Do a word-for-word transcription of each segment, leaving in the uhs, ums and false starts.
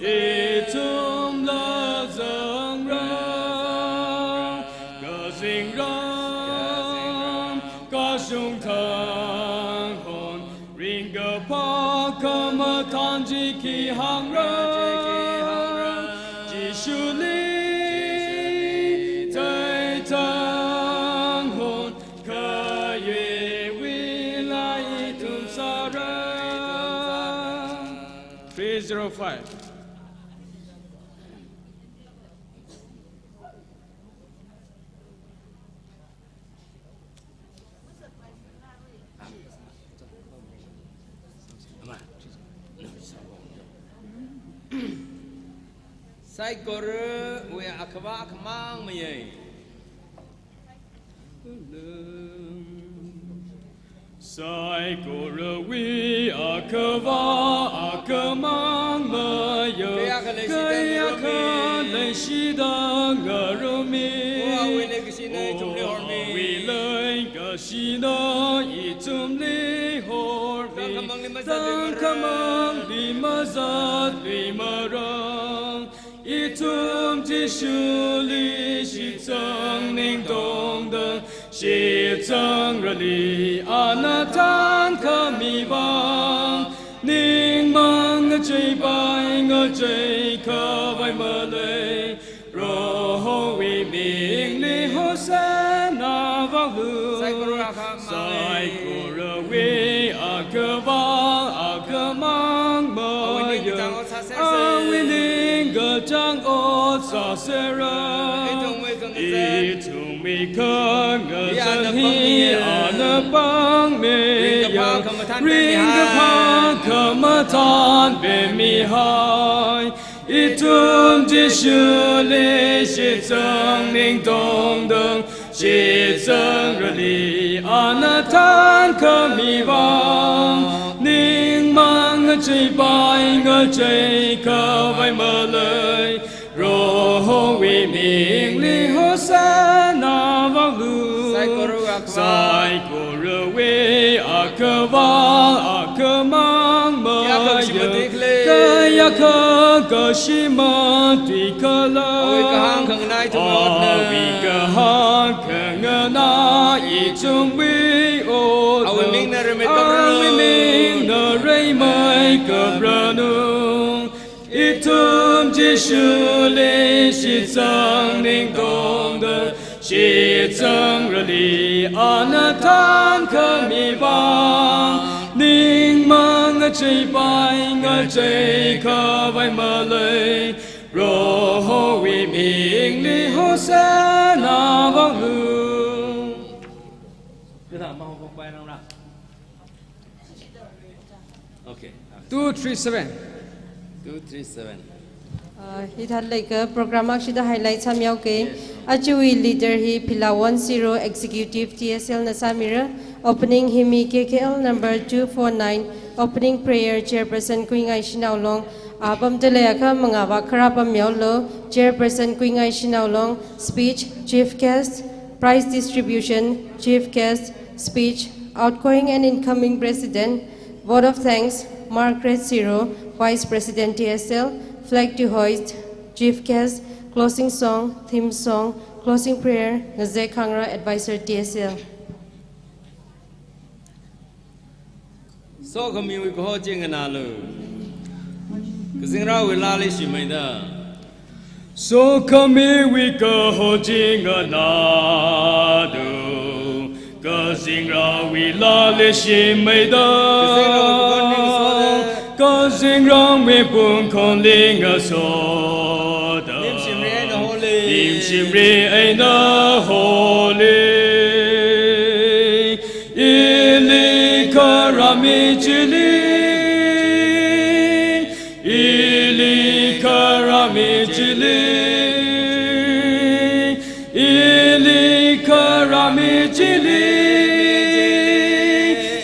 Ithumla zangra, kazingram, kashung thang hon, ringkaphā khamathān chi khi hāngra, Jishuli thei thang hon, khayuiwuila ithum sāra. Three zero five. Saikorawui akhava akhamang mayei. Saikorawui akhava akhamang mayei. Kayākha leishida ngarummi. Kayākha leishida ngarummi. O awui leikashina ithumli hormi. O awui leikashina ithumli hormi. Tangkhamangli mazat, tangkhamangli mazatluimarang. Ithum Jishuli shitsang ning tongda, shitsangrali ana thānkhami vang, ningmang ngacheipai ngacheikhavai malei, Prohowui mingli Hosanna vālu. Saikora akhamang. Saikorawui akhava akhamang mayei. Awui ningkachāng ot sāserra. Awui ningkachāng ot sāserra. Ithumwui khangazan. Ithumwui khangazan hi ana pangmi. Hi ana pangmi. Ringkaphā khamathān pemihai. Ringkaphā khamathān pemihai. Ithum Jishuli shitsang ning tongda, shitsangrali ana thānkhami vang, ningmang ngacheipai ngacheikhavai malei, Prohowui mingli Hosanna vālu. Saikorawui akhava. Saikorawui akhava akhamang mayei. Kayākha kashimati khalei. Kayākha kashimati khalei. Awui kahāng khanganā ithumwui otna. Awui kahāng khanganā ithumwui otna. Awui mingna reimeikap ranu. Awui mingna reimeikap ranu. Ithum Jishuli shitsang ning tongda, shitsangrali ana thānkhami vang, ningmang ngacheipai ngacheikhavai malei, Prohowui mingli Hosanna vālu. Kathā mahokpai rangra. Okay. Two three seven. Two three seven. Uh, hithāda leiakha program akha shida highlight sāmihaoke. Yes. Ajawui leader hi Phila one zero Executive T S L na sāmira. Opening hi mi K K L number two four nine. Opening prayer Chairperson Kuingai Shanao Long. Apamda leiakha mangāva kharā pammihaolu. Chairperson Kuingai Shanao Long. Speech, Chief Guest. Prize distribution, Chief Guest, speech, outgoing and incoming President, vote of thanks, Margaret Siro, Vice President T S L, flag to hoist, Chief Guest, closing song, theme song, closing prayer, Ngazek Khangra, Advisor T S L. Sokhamiwui kaho chi nganālu. Kazingraowui laa leishimeida. Sokhamiwui kaho chi nganālu. Kazingraowui laa leishimeida. Kazingraowui pungkonli ngasoda. Kazingraowui pungkonli ngasoda. Ningshimri eina holi. Ningshimri eina holi. Ili kharāmi chili, ili kharāmi chili, ili kharāmi chili,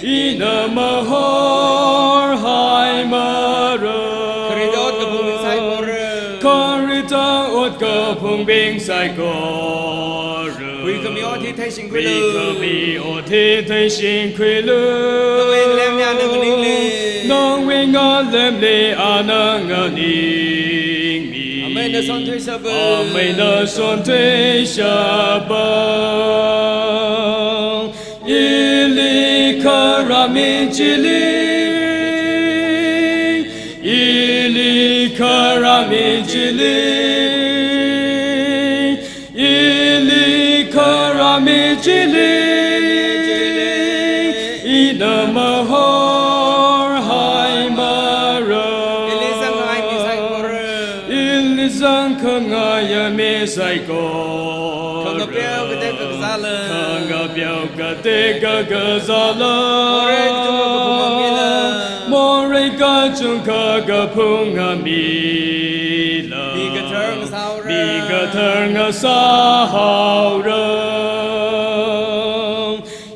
ina mahorhaimara. Kharida ot kaphungbing saikora. Kharida ot kaphungbing saikora. Huikhami ot hi theishingkhuilu. Huikhami ot hi theishingkhuilu. Nawui ngalem yāna maningli. Nawui Ngalemli ana nganingmi. Ameina sonthuishapang. Ameina sonthuishapang. Ili kharami chili, ili kharami chili, ili kharami chili, ina mahorhaimara. Ili zangkhangai mi saikora. Ili zangkhangai mi saikora. Khangapeo katek kakazāla. Khangapeo katek kakazāla. Morei kachungkha kaphungmamila. Morei kachungkha kaphungmamila. Mi kathar ngasāhaora. Mi kathar ngasāhaora.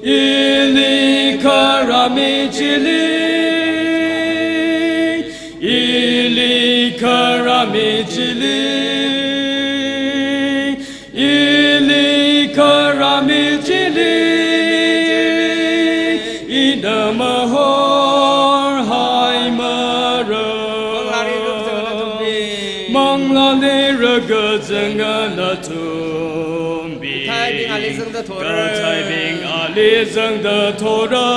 Ili kharami chili, ili kharami chili, ili kharami chili, ina mahorhaimara. Manglāli rākazang ana thumbing. Kathaibing ali zangda thora. Kathaibing ali zangda thora.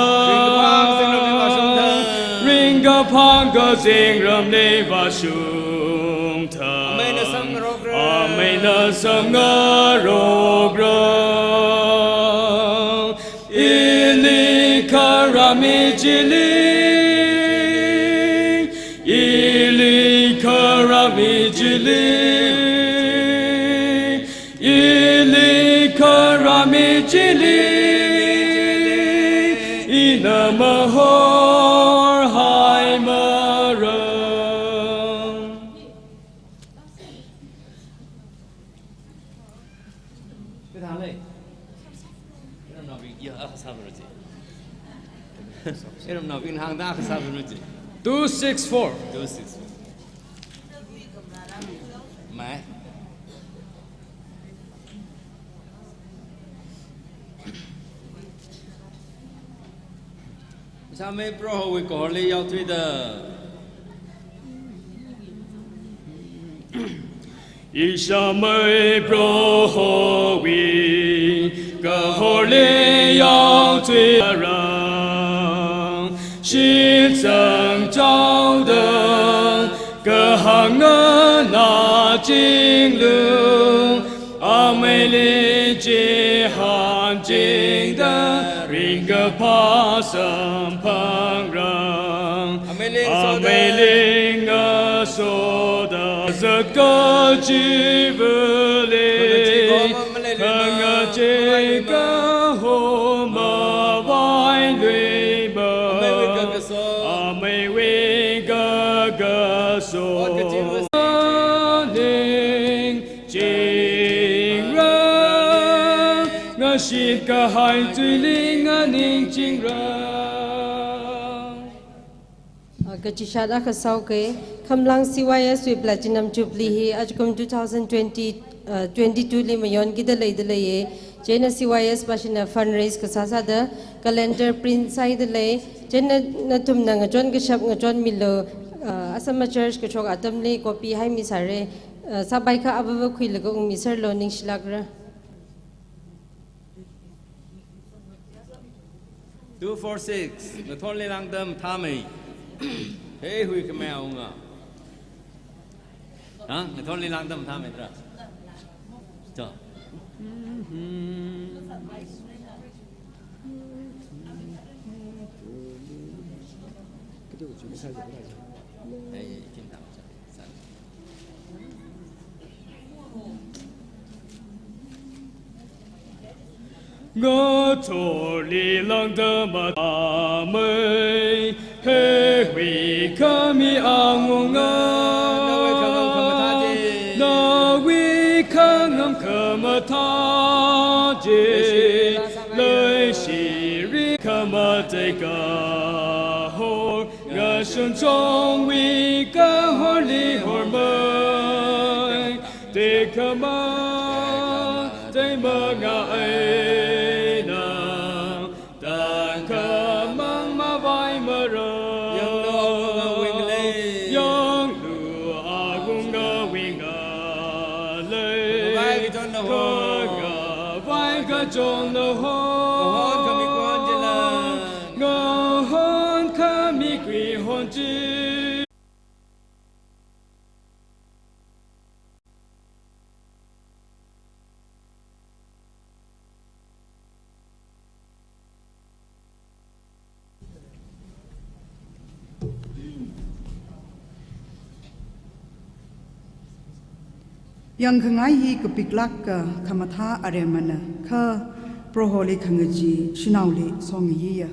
Ringkaphā kazingram leiva shumda. Ringkaphā kazingram leiva shumda. Ameina samngarokra. Ameina samngarokra. Ili kharami chili, ili kharami chili, ili kharami chili, ina mahorhaimara. Kathālei? Iramnaobing, ya, akha sāphalungji. Iramnaobing hāngda akha sāphalungji. Two six four. Two six four. Mai. Sāmei Prohowui kahorli yaothuida. Ishāmei Prohowui kahorli yaothuida rang, shitsang chaoda kahāng nganā chinglu, ameili chihān chingda ringkaphā samphangrang. Ameili ngasoda, ameili ngasoda, zatkachivali, khangachee kaho mavailuimara. Ameiwui kakaso, ameiwui kakaso, nganingchingra, ngashit kahai tuili nganingchingra. Ah, kachishat akha sāuke, Khamlang C Y S wui Platinum Jubilee hi ajakum two thousand twenty, ah, twenty-two li mayonkida leida leiye. Chieina C Y S pāshina fundraise kasā sāda calendar print sāhaida lei. Chieina nathumna ngachon kashap ngachonmilu, ah, Assam Church kashok atamli copy haimi sāre. Ah, sāpaikha avāva khuilaga ungmiserlu, ningshilākra. Two four six, ngathorli lāngda mathāmei. Hei, huikhamei awunga. Ha? Ngathorli lāngda mathāmeira. Cho. Hei, hei, kim tang. Ngathorli lāngda mathāmei, hei huikhami awunga. Nawui khangam khamathā chi. Nawui khangam khamathā chi. Leishiri khamatei kahor, ngashun chongwui kahorli hormei, tekhamatei manga eina, tangkhamang mavaimara. Chonlo ho. Ngahon khami kuihon jila. Ngahon khami kuihon ji. Yangkhangai hi kapiklāk kha khamathā aremana kha Proholi khangachee shanaoli songayiya.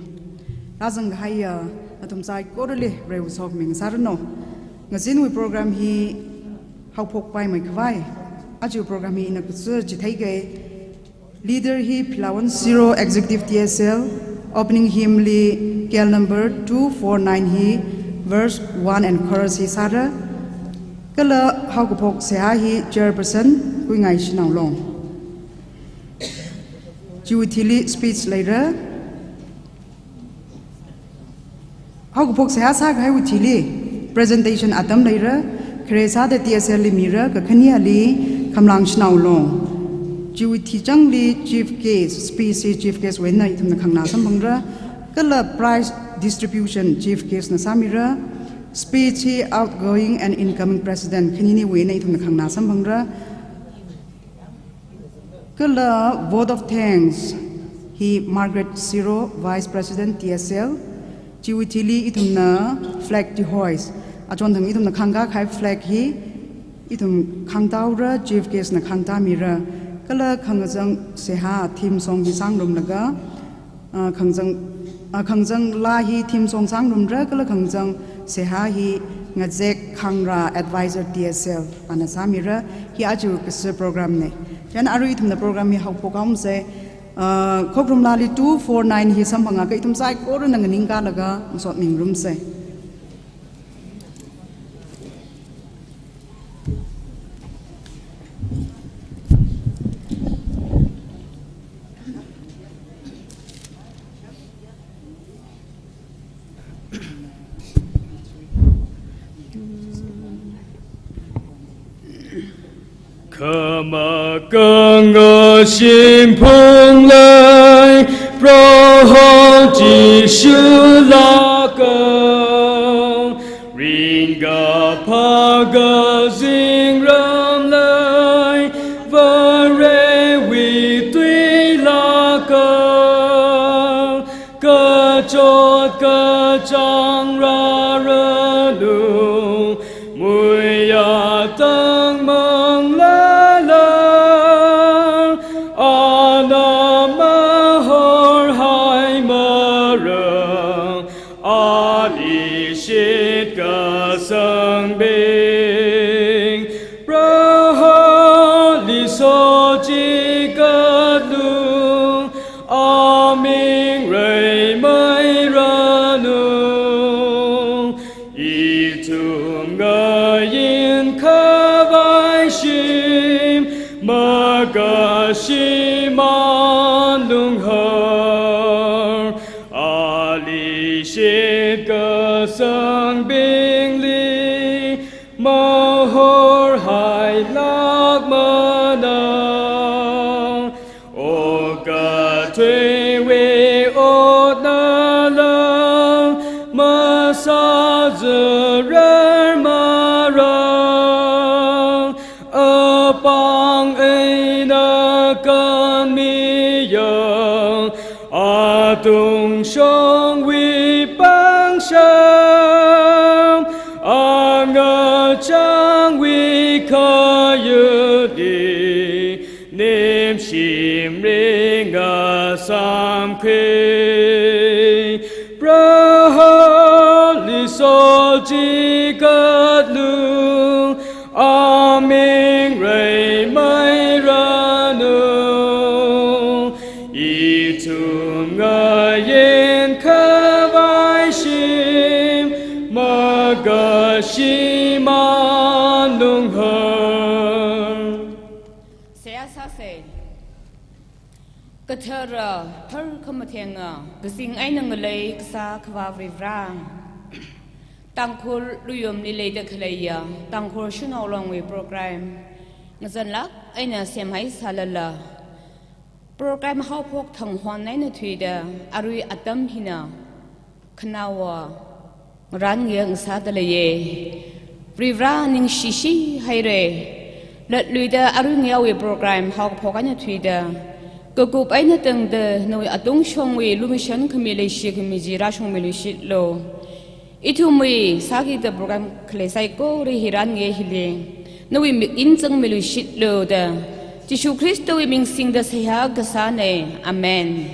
Rāzang kahaiya nathum saikorali Varewui sokhami ngasāranu. Ngazinwui program hi haophokpaimei khavai, aja program hi ina kazā chitheikei. Leader hi Philawan Siro, Executive T S L, opening hymn li K L number two four nine hi verse one and chorus hi sāra. Kala haokaphok seihā hi chairperson Kuingai Shanao Long. Chiwui thili speech leira. Haokaphok seihā sākahaiwui thili presentation atam leira, khare sāda T S L li mira, kakhaneali Khamlang Shanao Long. Chiwui thichangli chief guest, speech hi chief guest wui eina ithumna khanganā samphangra, kala prize distribution chief guest na sāmira, speech hi outgoing and incoming president khaniniwui eina ithumna khanganā samphangra. Kala vote of thanks hi Margaret Siro, Vice President T S L, chiwui thili ithumna flag dehoist. Achonthang ithumna khangkā kahai flag hi ithum khangtaora, chief guest na khangtamira. Kala khangazang seihā theme song hi sāngarumlaga, ah, khangazang, ah, khangazang laa hi theme song sāngarumra, kala khangazang seihā hi Ngazek Khangra, Advisor T S L, ana sāmira. Hi aja kazā program na. Chieina arui ithumna program hi haophok haomasa. Ah, khokharum laali two four nine hi samphangakha ithum saikorana nganingkālaga masotmingarumsa. Khamakanga shimphung lei, Proho Jishu lāka, ringkaphā kazingram lei, Varewui tui lāka, kachot kachāng rāranu, muiya tang manglala, ana mahorhaimara, ali shitkasāngbing, Proholi sochikatlu, aming reimeiranu. Ithum ngayin khavai shim, makashiman lunghar, ali shitkasāngbingli, mahorhailākmana. Okathuiwui otnala, masāzararmara, apāng eina kanmiya, atungshongwui pangshap, angachāngwui khayutli, nimshim ringa samkhui. Proholi sochikatlu, aming reimeiranu. Ithum ngayin khavai shim, makashiman lunghar. Seihā sāsa. Kathara, tharkhamathenga, kazing eina ngalei kasā Akhava Varivara. Tangkhul Luyumli leida khaleiya Tangkhul Shanao Longwui program ngazanlāk eina semhai sālala, Program haophok thang hon eina thuida arui atam hina khanaowa ngarān ngayā ngasāda leiya. Varivara ningshishi haira. Latluida arui ngayāwui program haophok eina thuida kakup eina tangda nawui atungshongwui lumashan khami leishi khami chi rāshungmiluishitlu. Ithumwui sākida program khalei saikora hi rān ngayā hili nawui mik eina zangmiluishitlu da Jishu Khristawui ming singda seihā kasāna. Amen.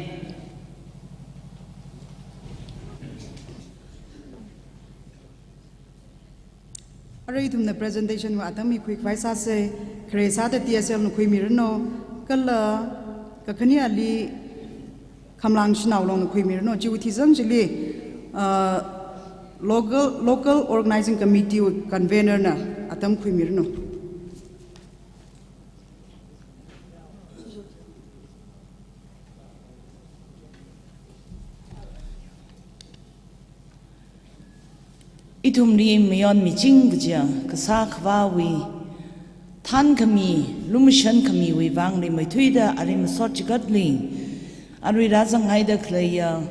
Arui ithumna presentation wui atam hi khuikhavai sāsa. Khare sāda T S L na khuimiranu, kala kakhane ali Khamlang Shanao Long na khuimiranu. Chiwui thizang chili, uh, local, local organizing committee wui convener na atam khuimiranu. Ithumli mayon miching kaja kasā Akhavawui thānkhami, lumashan khamiwui vang rimeithuida arui masot chigatli arui rāzanghaida khaleiya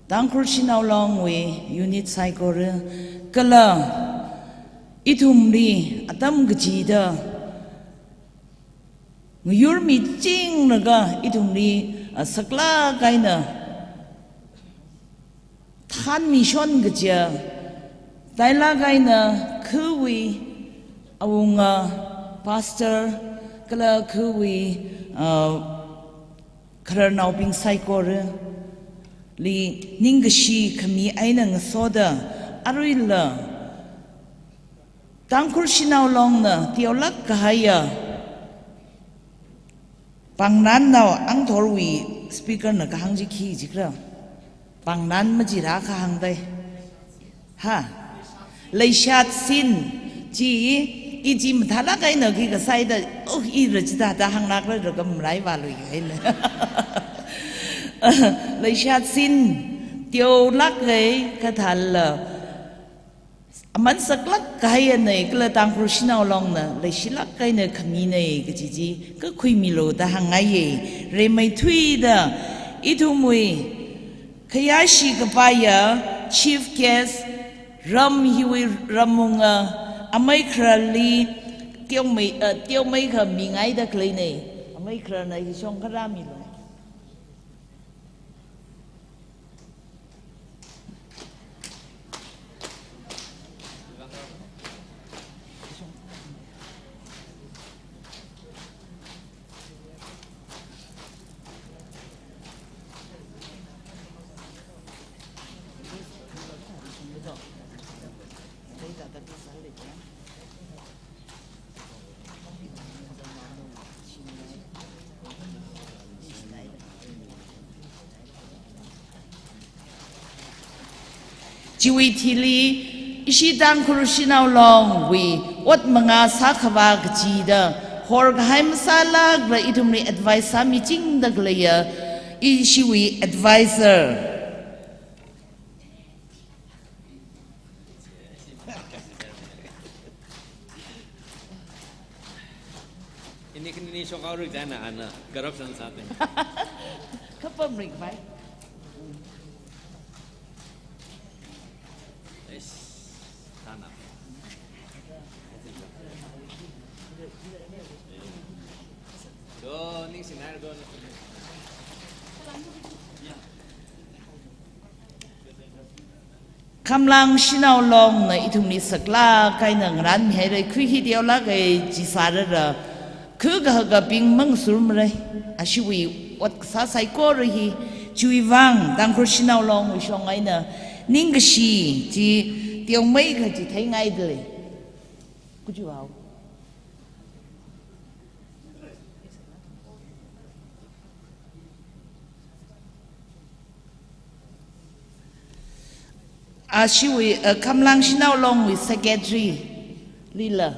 Tangkhul Shanao Longwui unit saikora kala ithumli atam kachida ngayur michinglaga ithumli, ah, saklāk eina thānmishon kaja, tailāk eina khawui awunga pastor kala khawui, ah, khararnaobing saikorali ningkashi khami eina ngasoda aruila Tangkhul Shanao Longna teolāk kahaiya Pangnan nao Angthorwui speaker na kahāng chi khi jikra. Pangnan maji rā kahāng dai. Ha. Leishat sin chi i chi mathālāk eina khi kasāi da, oh, i rā chithāda hānglākra da kam rai vālui haila. Leishat sin teolāk kahai kathāla aman saklāk kahaiya nei, kala Tangkhul Shanao Longna leishilāk kahaina khamina kaji chi kakhuimilu da hāngngaiya. Rimeithuida ithumwui khayāshi kapaiya chief guest, ram hiwui ramwunga amei khararli teomei, eh, teomei kha mingaida khaleina. Amei khararna hishong kharā milu. Chiwui thili, ishi Tangkhul Shanao Longwui ot manga sākhavā kachida horkahai masālākla ithumli advice sāmichingda khaleiya ishiwui advisor. Ini kini ni shokao rik jana ana corruption sāte. Kapam rik bai. Eish, tana. Do ning sinar do. Khamlang Shanao Longna ithumli saklāk kahaina ngarānmihaira, khuihi teolāk kahai chi sārara, khukha kabing mangsurmara, ashiwui ot kasā saikora hi, chiwui vang Tangkhul Shanao Longwui shong eina ningkashi chi teomei kha chitheingaidalei. Kuchiwao. Ashiwui, uh, Khamlang Shanao Longwui secretary lila.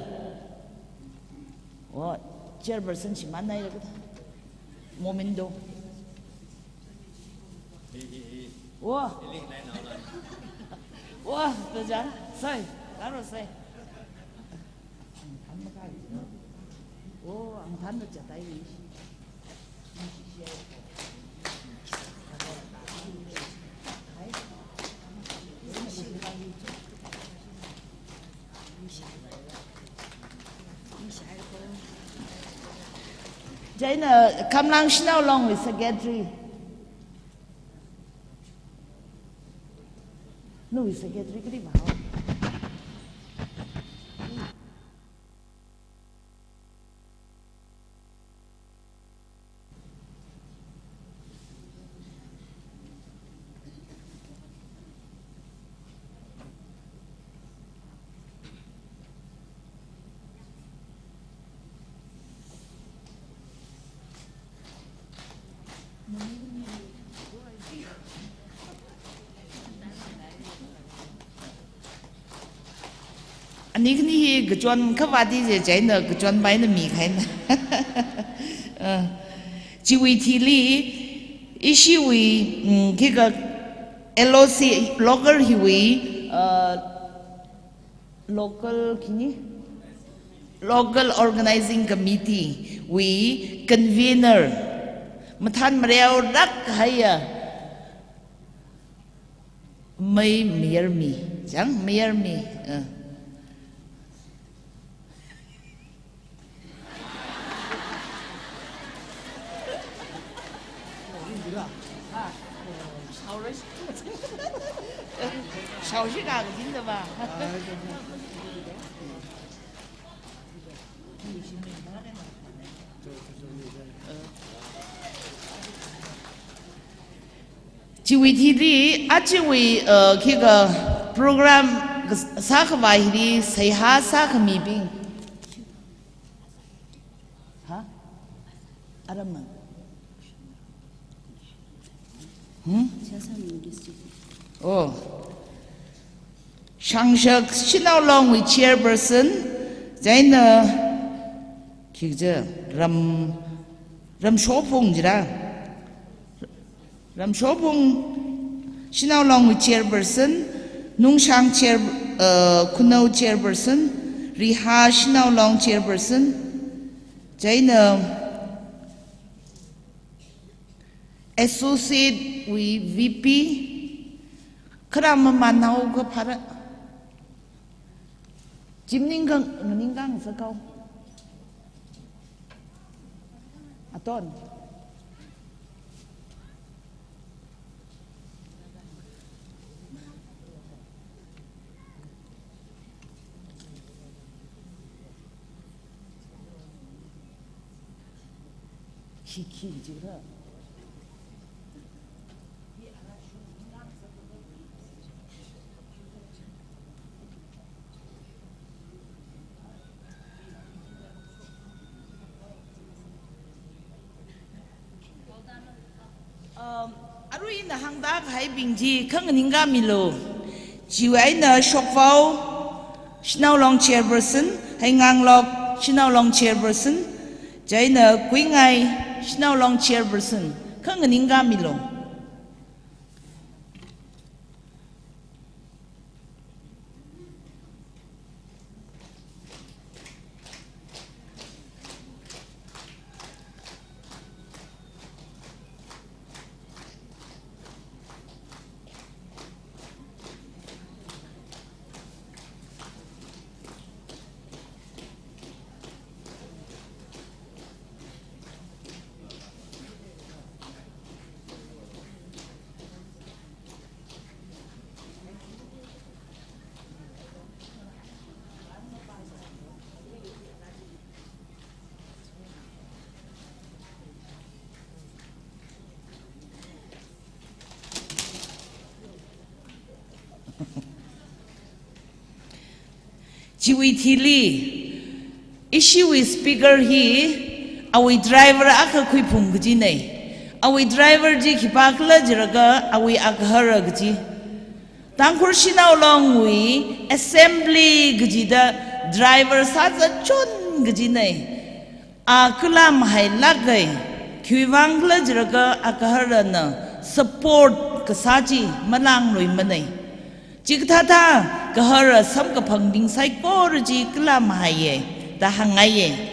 Oh, chairperson shimānhaira kathā. Momindo. Oh. Oh, taja. Sai, karo sai. Oh, ang than na jatai. Chieina Khamlang Shanao Longwui secretary. Nawui secretary kali ba? Ani khani hi kachon khavāti je, chieina kachonpai na mi kahaina. Ah, chiwui thili, ishiwui, mm, khikha L O C, local hiwui, ah, local khini? Local Organizing Committee wui convener, mathan mareo rak haiya, Mei Mayarmi, chang Mayarmi, eh. Shaoshi ka kajin da ba. Chiwui thili, achiwui, uh, khikha program kas-, sākhavā hili seihā sākhamibing. Ha? Aramang. Hmm? Oh. Shangshak Shanao Longwui chairperson, chieina, khikha, Ram, Ramshophung jira. Ramshophung Shanao Longwui chairperson, Nungshang chair, uh, Khunou chairperson, Riha Shanao Long chairperson, chieina associate wui V P, kharam mamanao ka phara. Chimning kang, nganing kang sakau. Aton. Khi, khi jira. Um, arui ina hāngda kahaibing chi khanganingka milu. Chiwui eina Shokvao Shanao Long chairperson, Heinganglok Shanao Long chairperson, chieina Kuingai Shanao Long chairperson, khanganingka milu. Chiwui thili, ishiwui speaker hi, awui driver akha khuiphung kajinei. Awui driver chi khipākhala jilaga, awui agahara kaji. Tangkhul Shanao Longwui assembly kajida driver sāzatchon kajinei. A kala mahailākai, khiwuivang khala jilaga agaharana support kasā chi malāngluimanei. Chikathāda gahara samkaphangbing saikora chi kala mahaiye, da hāngngaiye.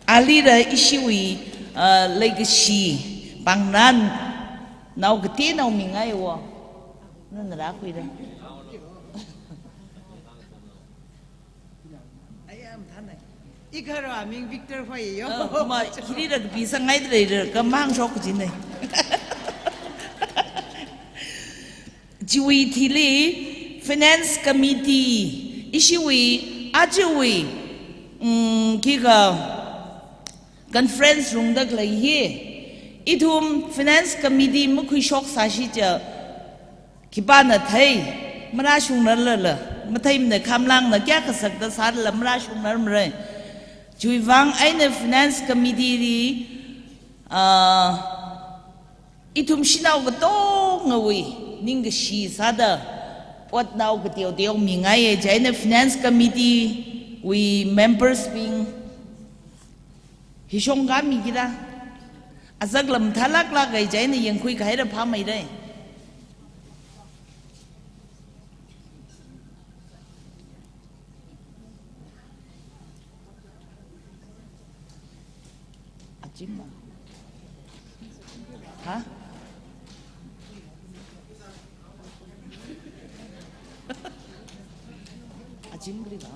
Alila ishiwui, Ah, leikashi, pāngran, nao kateonao mingaiwo. Nana rākhuira. Ayam thana. Ikharā aming Victor Hoiyo. Ah, ma, hili rākapi sāngai dalei rā, kamang shok kajinei. Chiwui thili Finance Committee, ishiwui, ajawui, mm, khikha conference rungda khalei hi, ithum Finance Committee makhuishok sāshi cha, khipāna thei, marāshungrarlala, matheimana khamlangna kayākha sakta sālala marāshungrarmara. Chiwuivang eina Finance Committee li, ah, ithum shanao katongawui ningkashi sāda, otnao kateoteo mingaiya, chieina Finance Committee wui members bing hishong kami kida. Azak lam thalak lak ai chieina yangkhui kahaira phameirai. Achimma. Ha? Achim kri ba.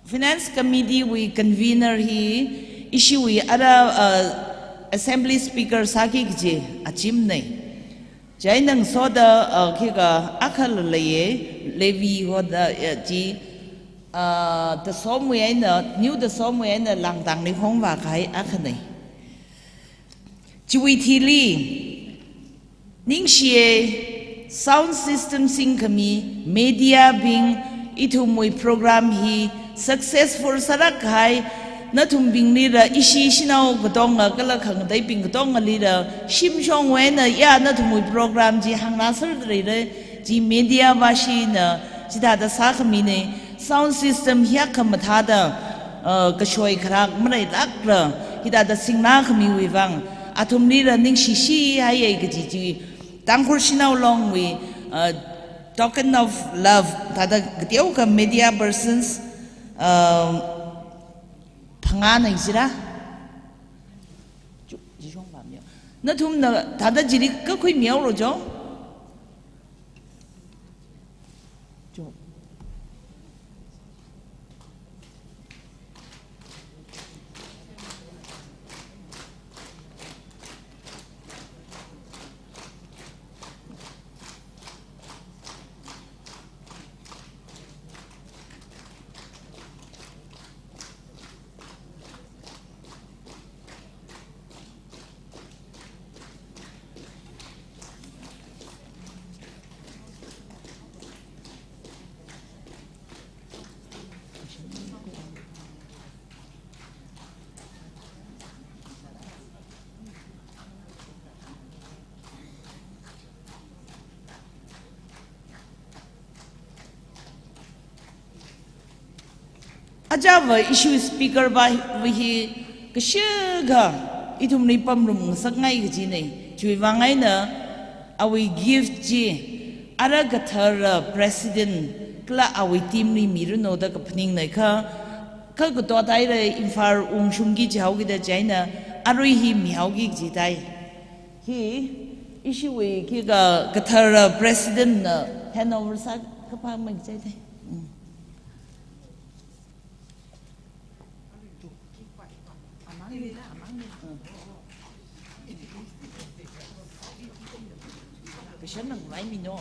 Finance Committee wui convener hi ishiwui ara, uh, Assembly Speaker sāki kaji achimnei. Chieina ngasoda, uh, khikha akhala leiya, Levi hoda, uh, chi, uh, Tasomwui eina, New Tasomwui eina Langdangli hongvā kahai akhanei. Chiwui thili, ningshiya, sound system singkhami, media bing, ithumwui program hi successful sālāk kahai, nathumbinglila ishi shanao katonga kala khangateibing katongalila shimshongwui eina ya nathumwui program chi hāngngaser dalei re, chi media vāshina chithāda sākhaminei, sound system hiyākha mathāda, uh, kashoi kharak maleilākla, hithāda singnā khamiwui vang, athumlila ningshishi haiya kaji chi, Tangkhul Shanao Longwui, uh, token of love, thāda kateokha media persons, uh, phangānei jira. Chu, chi shong pamyo. Nathumna thāda chili kakhuimihaoro cho. Cho. Ajava ishiwui speaker va, va hi kashikha ithumli pamrum ngasakngai kajinei. Chiwuivang eina awui gift chi ara kathara president kala awui team li miranu da kaphaningnei kha, kha katot haira Imphal ungshungki jihaokida chieina arui hi mihaoki kaji thai. Hi, ishiwui khikha kathara president na handover sā kaphā mang chai thai. Mm. Kashan nang lai mino.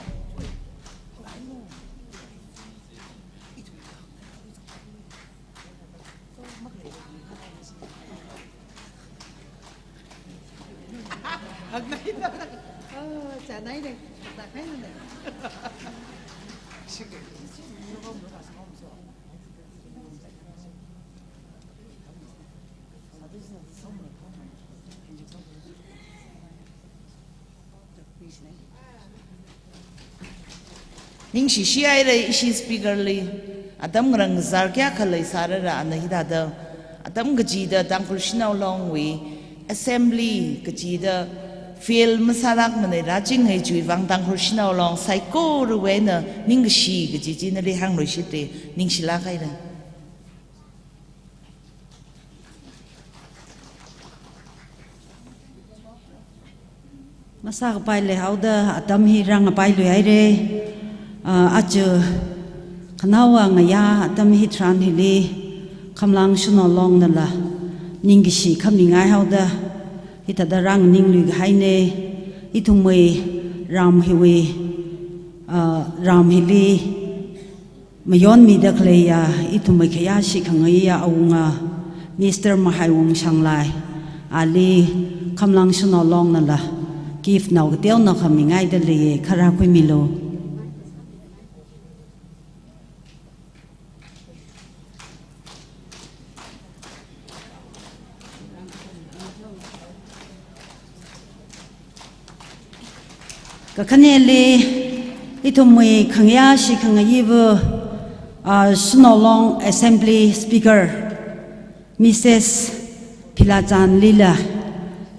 Haknai na. Ah, chanai ne. Takai na ne. Ningshishihaira ishi speaker li, atam ngarang zar kayākha leisāra, ana hithāda atam kachida Tangkhul Shanao Longwui assembly kachida fail masālākmana, rāchinghai chiwui vang Tangkhul Shanao Long saikorawui eina ningkashi kaji chi nali hāngluishitra, ningshilāk haira. Masākapai leihaoda atam hi rāngapailuihaira. Ah, aja khanaowa ngayā atam hitharan hili Khamlang Shanao Longnala ningkashi khamingai haoda hithāda rānganingluikahaina. Ithumwui ram hiwui, ah, ram hili mayonmida khaleiya ithumwui khayāshi khangaiya awunga Mister Mahaiwung Shanglai, ali Khamlang Shanao Longnala gift nao kateonao khamingaida leiya, kharā khuimilu. Kakhaneli, ithumwui khangayāshi khangaiva, ah, Shanao Long Assembly Speaker, Missus Philachanlila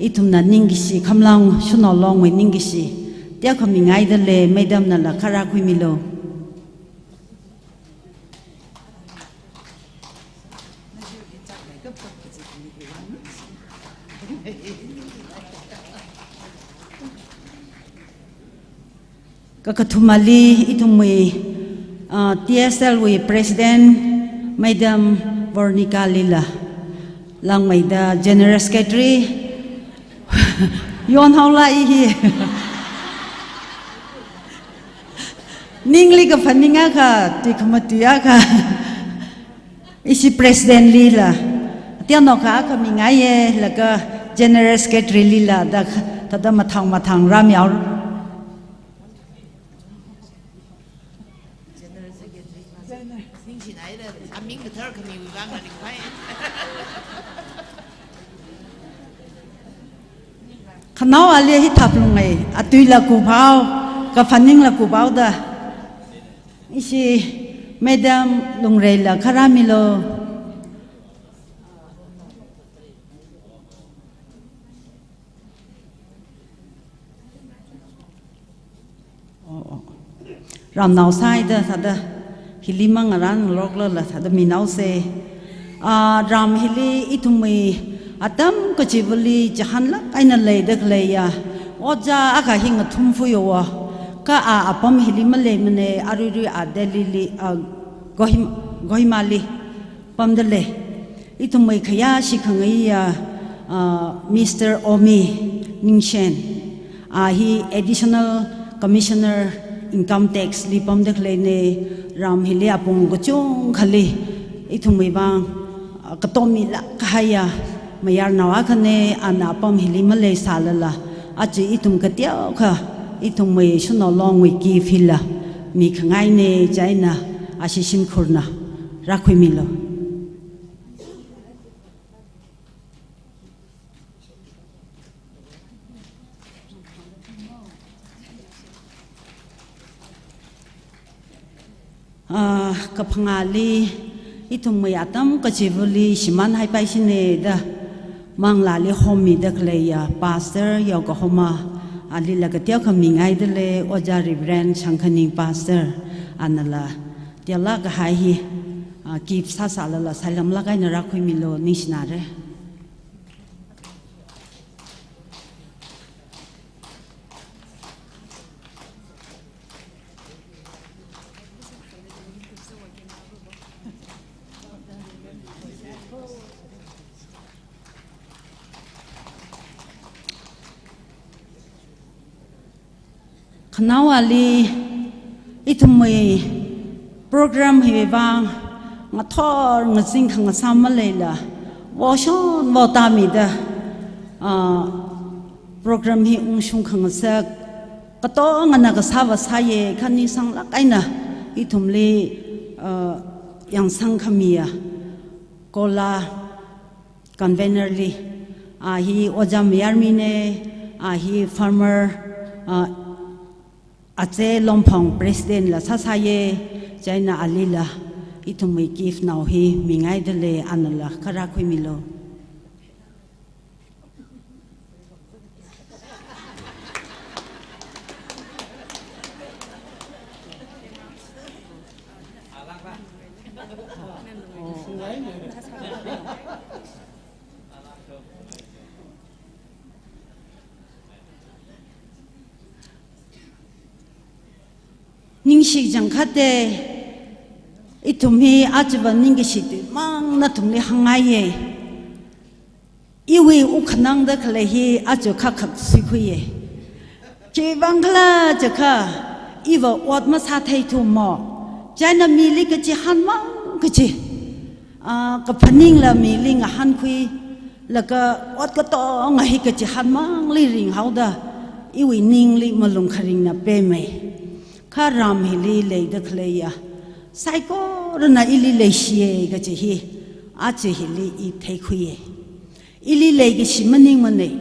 ithumna ningkashi, Khamlang Shanao Longwui ningkashi teokha mingaida lei, Madam nala kharā khuimilu. Kakathumali ithumwui, ah, T S L wui President Madam Veronica Lila, langmeida General Secretary, yonhaola i hi. Ningli kaphaning akha, tui khamatui akha. Ishi President lila teonao kha khamingaiya, laga General Secretary lila da, thāda mathang mathang rāmihaora. Khanaowali hithāphalunga, atuila kuphaowa, kaphaningla kuphaowa da. Ishi Madam Lungreila kharā milu. Oh, oh. Ramnao sāhaida thāda hili mangarānlokla thāda minaosa. Ah, ram hili ithumwui atam kachivali chihānlāk eina leida khaleiya ojā akha hi ngathumfui haowa. Kha a apam hili maleimana, aruirui a Delhi li, ah, Kohim-, Kohima li pamda lei. Ithumwui khayāshi khangaiya, ah, Mister Omi Ningshen, a hi Additional Commissioner Income Tax li pamda khaleina. Ram hili apong kachungkhali ithumwui vang, ah, katomilāk kahaiya mayarnao akhana, ana apam hili maleisālala aja ithum kateokha ithumwui Shanao Longwui gift hila mikhangaina, chieina ashi shimkhurna rākhuimilu. Ah, kaphangāli, ithumwui atam kachivali shimānhaipaishina da, Manglāli hommida khaleiya Pastor Yokohama, alila kateokha mingaida lei, Ojā Reverend Shangkhaning Pastor, anala teolāk kahai hi, ah, gift sāsālala sailamlāk eina rākhuimilu, ningshinara. Khanaowali ithumwui program hiwui vang ngathor ngazin khangasā maleila, vāshon vātāmida, ah, program hi ungshung khangasak katongana kasāva sāya, kha ningsanglāk eina ithumli, ah, yangsang khamiya Kola convener li, a hi ojā mayarmina, a hi farmer, Ah, Ache Lomphang President la sāsāye, chieina alila ithumwui gift nao hi mingaidalei, anala kharā khuimilu. Ningshi changkhate, ithum hi achiva ningkashi tuimang nathumli hāngngaiye. Iwui ukhanangda khalei hi aja khakhak suikhuiye. Khiwuivang khala jiakha, iva ot masātheithumo. Chieina mili kachihānmang kachi, ah, kaphaningla mili ngahānkhuilaga ot katonga hi kachihānmangli ringhaoda, iwui ningli malung kharingna pemei. Kha ram hili leida khaleiya saikorana ili leishiye kachi hi, aja hili i theikhuiye. Ili leikashi maningmanei.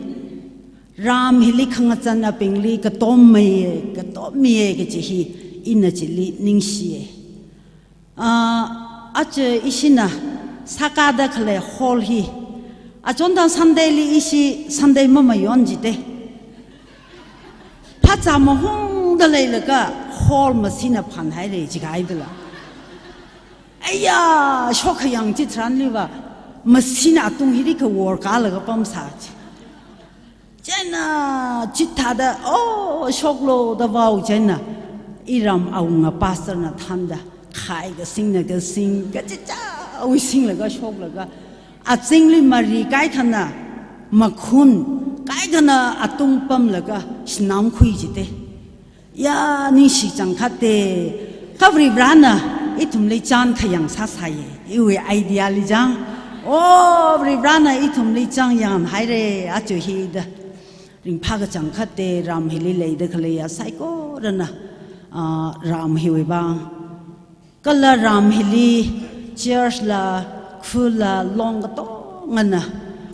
Ram hili khangachānabingli katommeiye, katommiye kachi hi ina chili ningshiye. Ah, aja ishina sākada khalei hall hi, achonthang Sunday li ishi Sunday mamayon jite. Phāzā mahungda leilaga hall masina phanhaire jihaidala. Aiya, shok khayang chitharanliva, masina atung hili kawor kālaga pamsā chi. Chieina chithāda, oh, shoklo da vao chieina, iram awunga pastor na thānda, khai kasingna kasing, kachichāwui singlaga shoklaga, azingli mari kaikhana makhun, kaikhana atung pamlaga shanam khui jite. Ya, ningshi changkhate, kha Varivarana ithumli chān khayang sāsāye, iwui idea li chang. Oh, Varivarana ithumli chāngyang haire, aja hida. Ringphā kachangkhate, ram hili leida khaleiya saikorana, ah, ram hiwui vang. Kala ram hili church la, khula, long katongana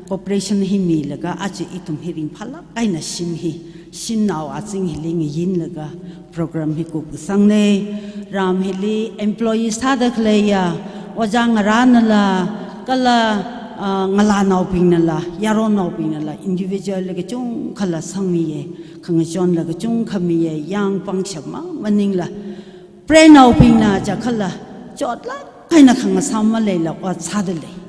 cooperation hi milaga aja ithum hi ringphālāk eina shim hi, shimnao azing hili ngayinlaga program hi kupkasangne. Ram hili employee sāda khaleiya, ojā ngarānala, kala, ah, ngalānaobingnala, yaronnaobingnala, individual la kachungkhala sangmiye, khangachonla kachungkha miye, yang pangshap mang maningla, preinaobingna jiakhala chotlāk eina khangasam maleila ot sādalei.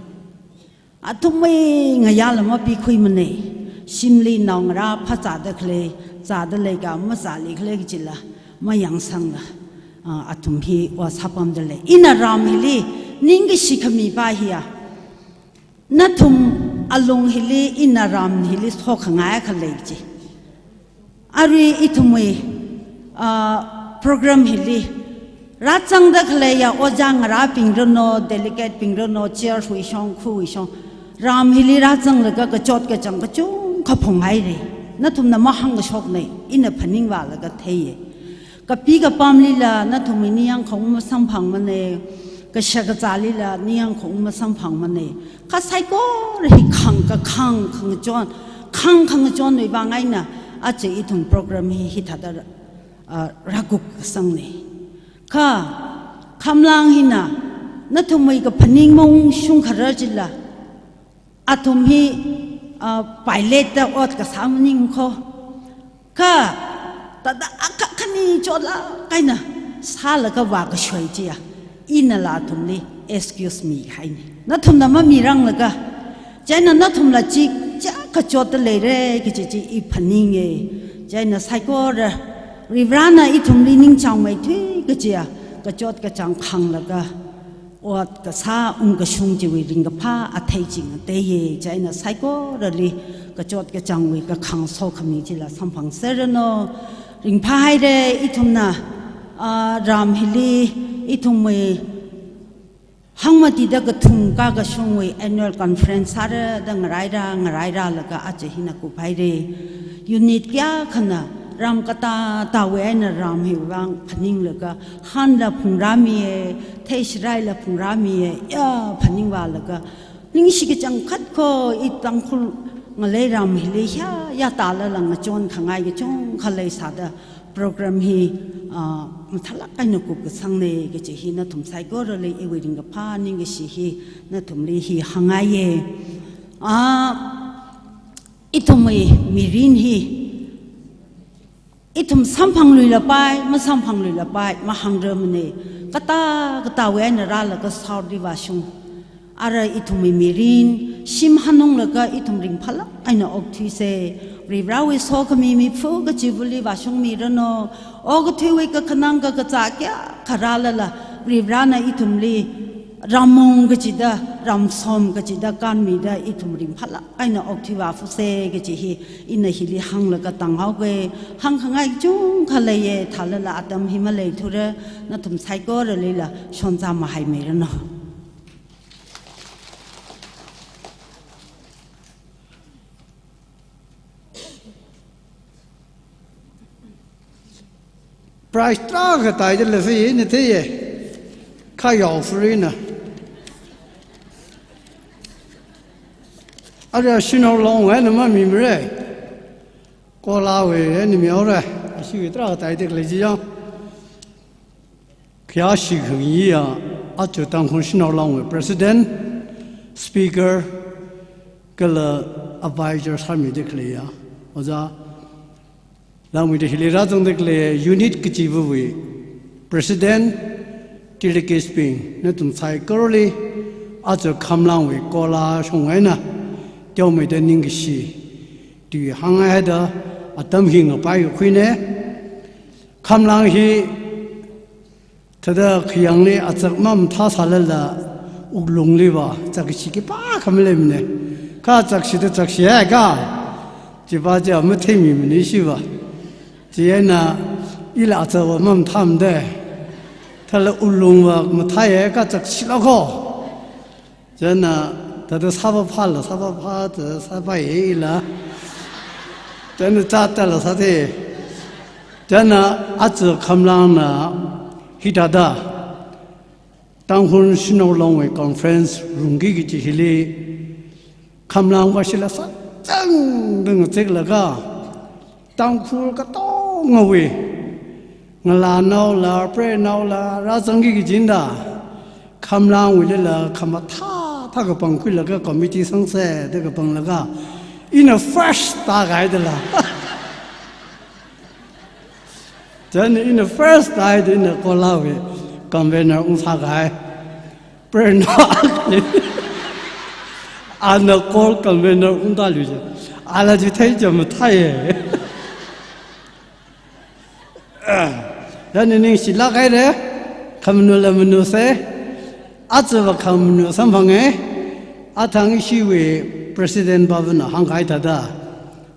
Athumwui ngayāla mapikhuimanei. Shimli naongarā phāzāda khalei, zādalei ka mazāli khalei kachila mayangsangla, ah, athum hi ot sāpamdalei. Ina ram hili ningkashi khami pa hiya, nathum alung hili, ina ram hili shokkhangai khalei chi. Arui ithumwui, ah, program hili rāzangda khaleiya ojā ngarābing rano, delegate bing rano, church wui shong, khawui shong, ram hili rāzanglaga kachot kachāng kachungkha phunghaire. Nathumna mahāngkashoknei, ina phaningvālaga theiye. Kapi kapamlila nathumwui ningyāng khaung masamphangmanei, kashak kazālila ningyāng khaung masamphangmanei. Kha saikora hi khang kakhang khangachon, khang khangachonwui vang eina aja ithum program hi hithāda, ah, rākupkasangnei. Kha khamlang hina nathumwui kaphaning maungshung kharar chila, athum hi, ah, pilot da ot kasā maning kho. Kha thāda akha khani chotlāk eina sālaga vākashoi chiya, inala athumli excuse mihainei. Nathumna mamiranglaga, chieina nathumla chikcha kachotda leire kachi chi i phaninge. Chieina saikora Varivarana ithumli ningchāngmeithui kachiya, kachot kachāng khanglaga ot kasā ungkashung chiwui ringkaphā athei chi ngateiye. Chieina saikorali kachot kachāngwui kakhang sokhami chila samphangserranu. Ringphāhaire ithumna, ah, ram hili ithumwui hangmatida kathum kakashungwui annual conference sāra da ngaraira, ngarairalaga aja hina kuphaire. Unit kayākhana ram katātāwui eina ram hiwui vang phaninglaga, hanla phungrāmiye, theishiraila phungrāmiye, ya phaningvālaga, ningshi kachangkhat kho, i Tangkhul ngalei ram hili hiya ya tālala ngachon khangai kachungkha leisāda program hi, ah, mathālāk eina kupkasangnei kaji hi nathum saikorali iwui ringkaphā ningkashi hi nathumli hi hāngngaiye. Ah, ithumwui mirin hi ithum samphangluilapai, masamphangluilapai, mahāngrarmanei. Katā, katā wui eina rālaga South li vāshung. Ara ithumwui mirin, shim hanunglaga ithum ringphālāk eina okthuisei. Varivarawui sokhami miphu kachivali vāshungmiranu. Okathuiwui kakhanang kakazā kayākha rālala, Varivarana ithumli ramung kachida, ramsom kachida kanmida ithum ringphālāk eina okthui vāphusei kaji hi ina hili hānglaga tānghaoke. Hāngkhangai kachungkha leiye, thālala atam hi maleithura, nathum saikoralila shonza mahaimiranu. Prize tarākha taida lei fi ina theiye. Khayao free na. Ara Shanao Long eina mamimara. Kolawui eina mihaora. Ashiwui tarākha taida lei jiya. Khayāshi khangayi ya, aja Tangkhul Shanao Long wui President, Speaker, kala Advisor sāmida khaleiya, Ojā Langmeida hili rāzangda khalei unit kachivawui President, Delegates bing, nathum saikorali, aja Khamlangwui Kola shong eina teomeida ningkashi tui hānghaida atam hi ngapai kakhuina. Khamlang hi thāda khayāngli azak mamathāsālala wuklungliva zakkashi khipākha maleimana. Kha zakshida zakshi haika. Chiva chi matheimimana ishiva. Chieina ila azakva mamathāmada. Thāla wuklungva mathāya ka zakshilako. Chieina thāda sāvāphāla, sāvāphā, thāda sāvāya ila. Chieina chātala sāthei. Chieina aja Khamlangna hithāda Tangkhul Shanao Longwui conference rungki kaji hili Khamlang vāshila sāzangda ngazeklaga Tangkhul katongawui ngalānaola, preinaola, rāzangki kajina da, Khamlangwuilila khamathā thā kapangkhuilaga committee sangsa da kapanglaga, ina first tākahaidala. Chieina ina first tāhaida ina Kolawui convener ungsākahai. Preina akha. Ana Kol convener ungtāluija. Ala chithei chāmathāya. Chieina ningshilāk haira, khamanula manusei, ajava khamanu samphanga, athang ishiwui President Bhavana hāngkahai thāda,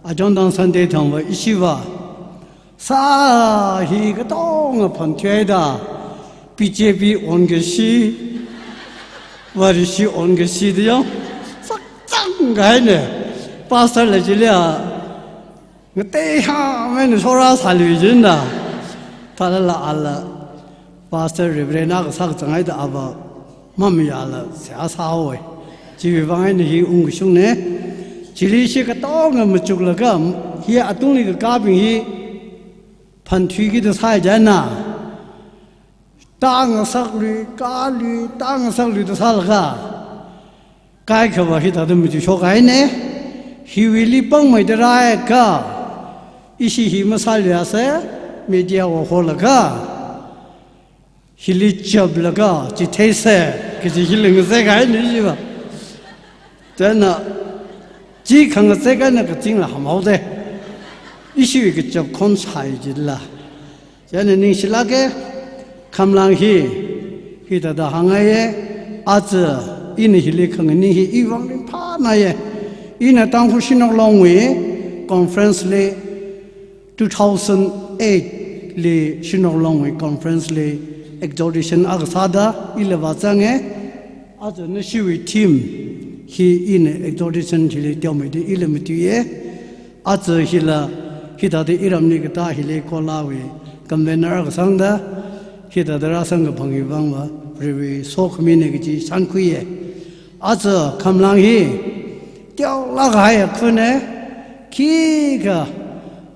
achon thang Sunday thangva ishiva, sā hi katonga phanthuihaida, B J P onkashi, Vareshi onkashi da yang, sāzangkahaina, pastor la chili a, ngatei hāngmeina shorāsāluijina. Thālala ala, Pastor Reverend akha sākazanghaida ava, mamayāla seihā sāhaowa. Chiwui vang eina hi ungkashungna. Chili ishi katonga machuklaga, hi atungli kakābing hi phanthuikida sāi chieina, tāngasaklui, kālui, tāngasaklui da sālaga, kaikhava hithāda matuishokkahaina. Hiwuili pāngmeida rāakha, ishi hi masāluiasa, media va holaga, hili chaplaga chitheisa kaji hili ngazekahaina ishiva. Chieina chi khangazek eina kazingla hamhaoda. Ishiwui kachap khon shai jila. Chieina ningshilāka, Khamlang hi, hithāda hāngngaiya, aja ina hili khanganing hi iwui vang ringphānaya. Ina Tangkhul Shanao Longwui conference li two thousand eight li Shanao Longwui conference li exhortation akha sāda ila vāzanga, aja nashiwui theme hi ina exhortation hili teomeida ila matuiya. Aja hila hithāda iramli katā hili Kolawui convener akha sangda, hithāda rāsangkaphang hi vangva Varewui sokhamina kaji shānkhuiya. Aja Khamlang hi teolāk kahai akhun e, khikha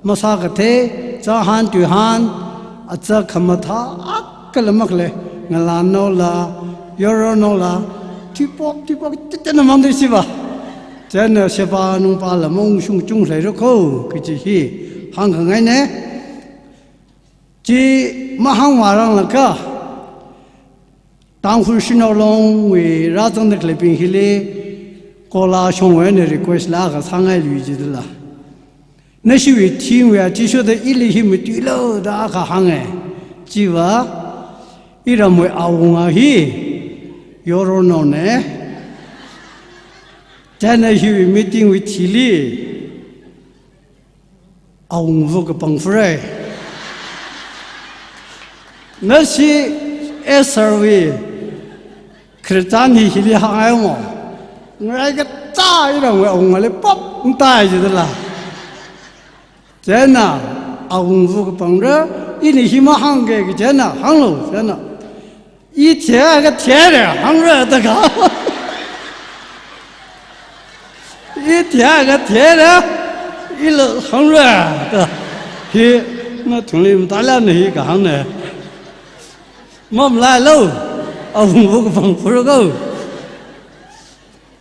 masākathei, chānhān tuihān, aja khamathā akhala makhalei, ngalānaola, yorornaola, thuipok, thuipok, titena mangda siva. Chieina sheba nungpala maungshung chungkhalei rako, kaji hi hāngkhangaine. Chi mahāngvāranglakha, Tangkhul Shanao Longwui rāzangda khaleibing hili, kola shongwui eina request la kasāngai lui jidala. Nashiwui theme wui athishurda ili hi matuilu da kahānge. Chiva, iramwui awunga hi, yorornaone. Chieina hiwui meeting wui thili, awungva kapang fure. Nashi Esther wui khararchan hi hili hāngngai mo. Ngarai kachā iramwui awungali pop ntai jidala. Chieina awungva kapangra, ini hi mahāngke kaji chieina hānglu, chieina. I theiakha theire, hāngra da ka. I theiakha theire, ila hāngra da. Hi, nathumli mathālāna hi kahāngne. Mamlailu, awungva kapang furako.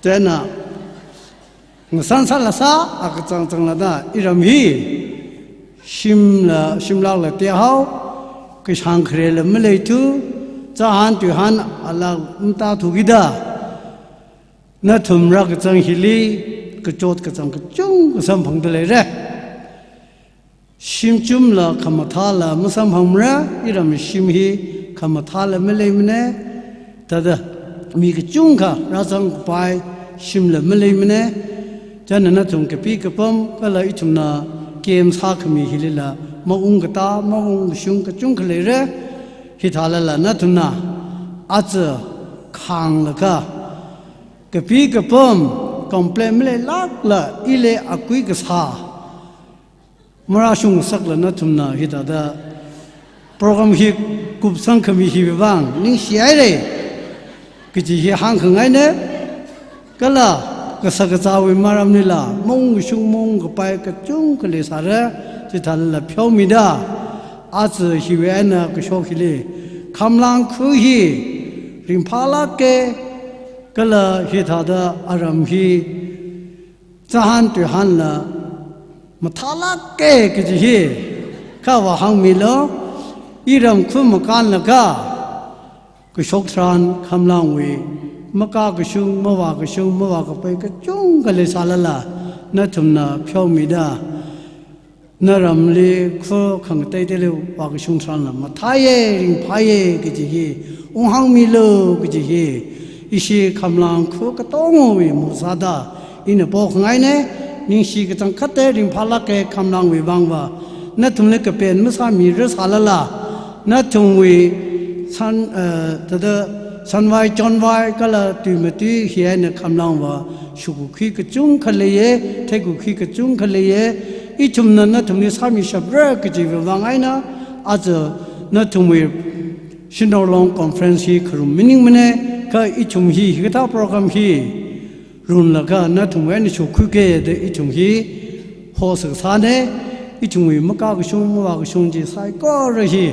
Chieina, ngasān sāla sā, akachang changla da, iram hi, shimla, shimlakla tehao, kashāng kharela maleithu, chānhān tuihān alak matāthu kida, nathum rākachang hili, kachot kachāng kachungkha samphangda leire. Shim chumla khamathāla masamphangmara, iram shim hi khamathāla maleimane, thāda mi kachungkha rāzangkapai shimla maleimane, chieina nathum kapi kapam, kala ithumna kem sākhami hilila, maungkatā, maungkashung kachungkha leire, hithālala nathumna, aja khānglaga, kapi kapam, complain maleilākla, ili akui kasā, marāshungsakla nathumna hithāda program hi kupsangkhami hiwui vang ningshihaire, kaji hi hāngkhangaine, kala kasā kazāwui maramlila, maungkashung maungkapai kachungkha leisāra, chithālala pheomida, aja hiwui eina kashok hili, Khamlang khu hi, ringphālāke, kala hithāda aram hi, chānhān tuihānla mathālāke kaji hi, kha vāhāngmilu, iram khu makānlaga, kashok tharan Khamlangwui, makā kashung, mavā kashung, mavā kapai kachungkha leisālala, nathumna pheomida, naramli khu khangateiteili vākashung tharanla mathāye, ringphāye kaji hi, unghāngmilu kaji hi, ishi Khamlang khu katongawui masāda, ina pokhangaine, ningshi kachangkhatte, ringphālāke Khamlangwui vangva, nathumli kapen masāmira sālala, nathumwui san, eh, thāda sanvai chonvai kala tui matui hi eina Khamlangva, shukakhui kachungkha leiye, theikakhui kachungkha leiye, ithumna nathumli sāmishapra kajiwui vang eina, aja nathumwui Shanao Long Conference hi kharum maningmane, kha ithum hi, hikathā program hi, runlaga nathumwui eina shokhuike da ithum hi, host kasāne, ithumwui makā kashung, mavā kashung chi saikora hi,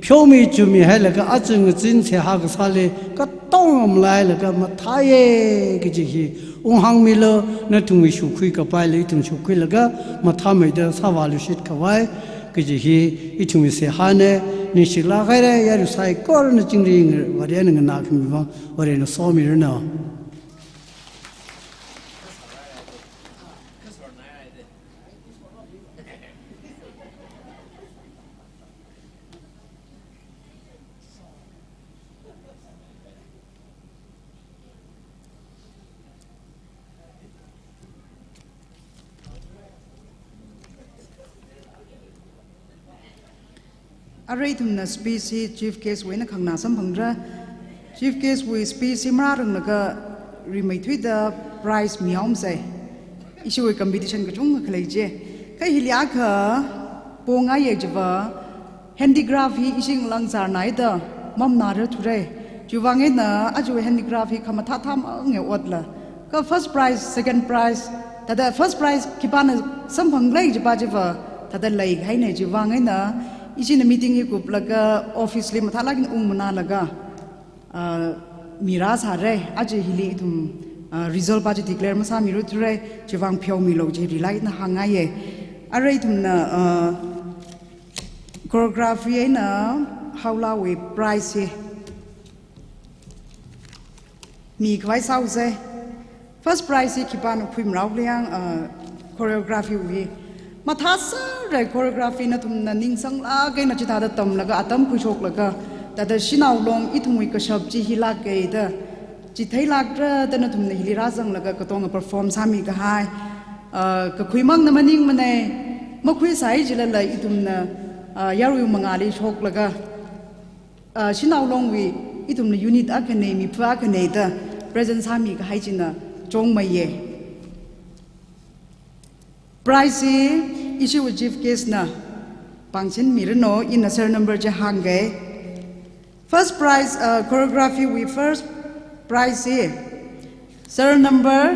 pheomi chumi hailaga aja ngazin seihā kasāli, katonga malailaga mathāye kaji hi, unghāngmilu, nathumwui shokhui kapaili ithum shokhuilaga, mathāmeida sāvāluishit khavai, kaji hi, ithumwui seihāne, ningshilāk haire, yarui saikorana chingri Varena nganākhami vang, Varena somiranu. Arui ithumna speech hi Chief Guest wui eina khanganā samphangra. Chief Guest wui speech hi marāranglaga rimeithuida prize mihaomasei. Ishiwui competition kachungkha khalei chi. Kha hili akha pongaiye chiva handicraft hi ishi ngalāng zārnaida mamanāra thurei. Chiwui vang eina ajawui handicraft hi khamathā thāmang eina otla Ka first prize, second prize, thāda first prize khipāna samphanglei chipa chiva, thāda leikahaina. Chivang eina, ishi na meeting hi kuplaga office li mathālāk eina ungmanālaga, ah, mirāsāra, aja hili ithum, ah, result pa chi declare masāmiruthura, chivang pheomilu chila ina hāngngaiya. Arui ithumna, ah, choreography eina Haolawui prize hi mikhavai sāusa. First prize hi khipāna khuimarao khala yang, ah, choreography wui. Mathāsāra choreography nathumna ningsanglāk eina chithāda tamlaga, atam khuishoklaga, thāda Shanao Long ithumwui kashap chi hilāka da, chitheilākra da nathumna hili rāzanglaga katonga perform sāmikahai. Ah, kakhuimangna maningmana, makhuisai chilala ithumna, ah, yarui mangāli shoklaga, ah, Shanao Longwui ithumna unit akhana, mipha akhana da present sāmikahai china chungmeiya. Prize hi ishiwui chief guest na pāngchinmiranu, ina serial number chi hāngga. First prize, ah, choreography wui first prize hi serial number,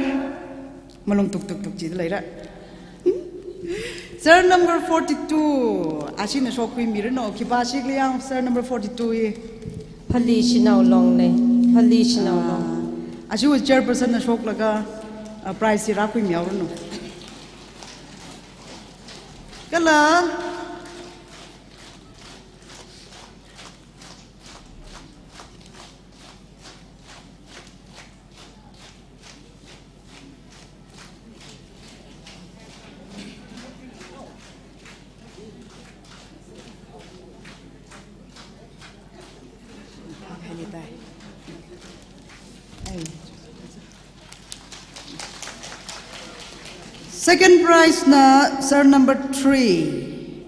malung tuk tuk tuk chida leira. Serial number forty-two, ashina shokhuimiranu, khipā shikhala yang serial number forty-two hi. Phali Shanao Longna, Phali Shanao Long. Ah, ashiwui chairperson na shoklaga, ah, prize hi rākhuimihaoranu. Kala Second prize na serial number three.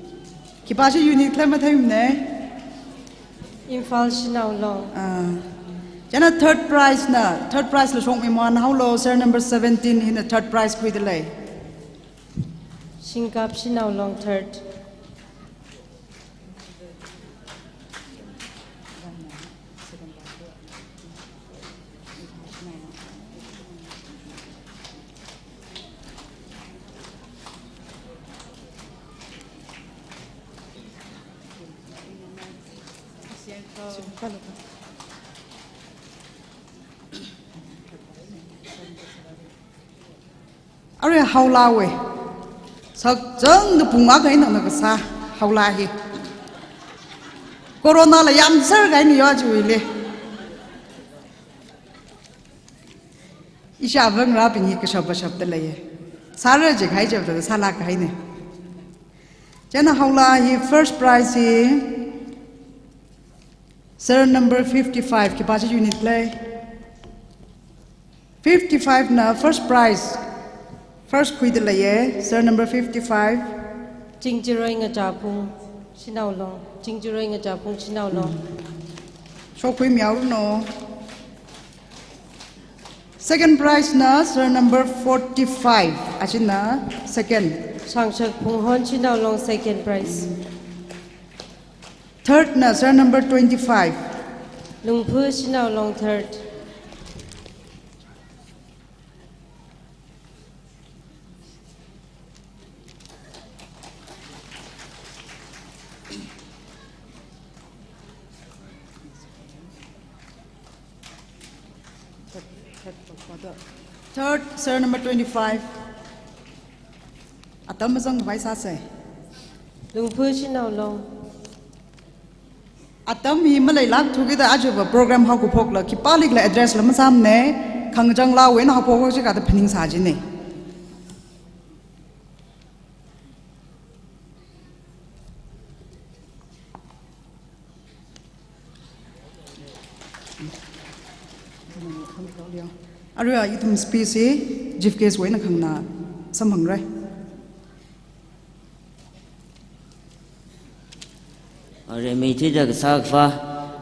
Khipā shi unit khala matheimana. Imphal Shanao Long. Ah. Chieina third prize na, third prize la shokmi mwan haolu, serial number seventeen hina third prize khuidalei. Shingkap Shanao Long third. Arui Haolawui. Sakchangda pung akha eina nana kasā Haola hi. Corona la yamser kahaina yo chiwuili. Ishi avangarābing hi kashap kashapda leiya. Sāra jikahai chapda sālāk kahaina. Chieina Haola hi first prize hi serial number fifty-five, khipā shi unit khala. Fifty-five na first prize. First khuidaleiya, serial number fifty-five. Chingjaroi Ngachāphung Shanao Long. Chingjaroi Ngachāphung Shanao Long. Shokhuimihaoranu. Second prize na serial number forty-five. Ashina second. Shangshak Phunghon Shanao Long second prize. Third na serial number twenty-five. Lungphu Shanao Long third. Third, serial number twenty-five. Atam mazangkhavai sāsa. Lungphu Shanao Long. Atam hi maleilākthu kida aja va program haokaphokla khipālikhala address la masāmana, khangachang laowui eina haophok jikha da phaningsā jina. Arui ithum speech hi chief guest wui eina khanganā samphangra. Arui meithuida kasā akhava,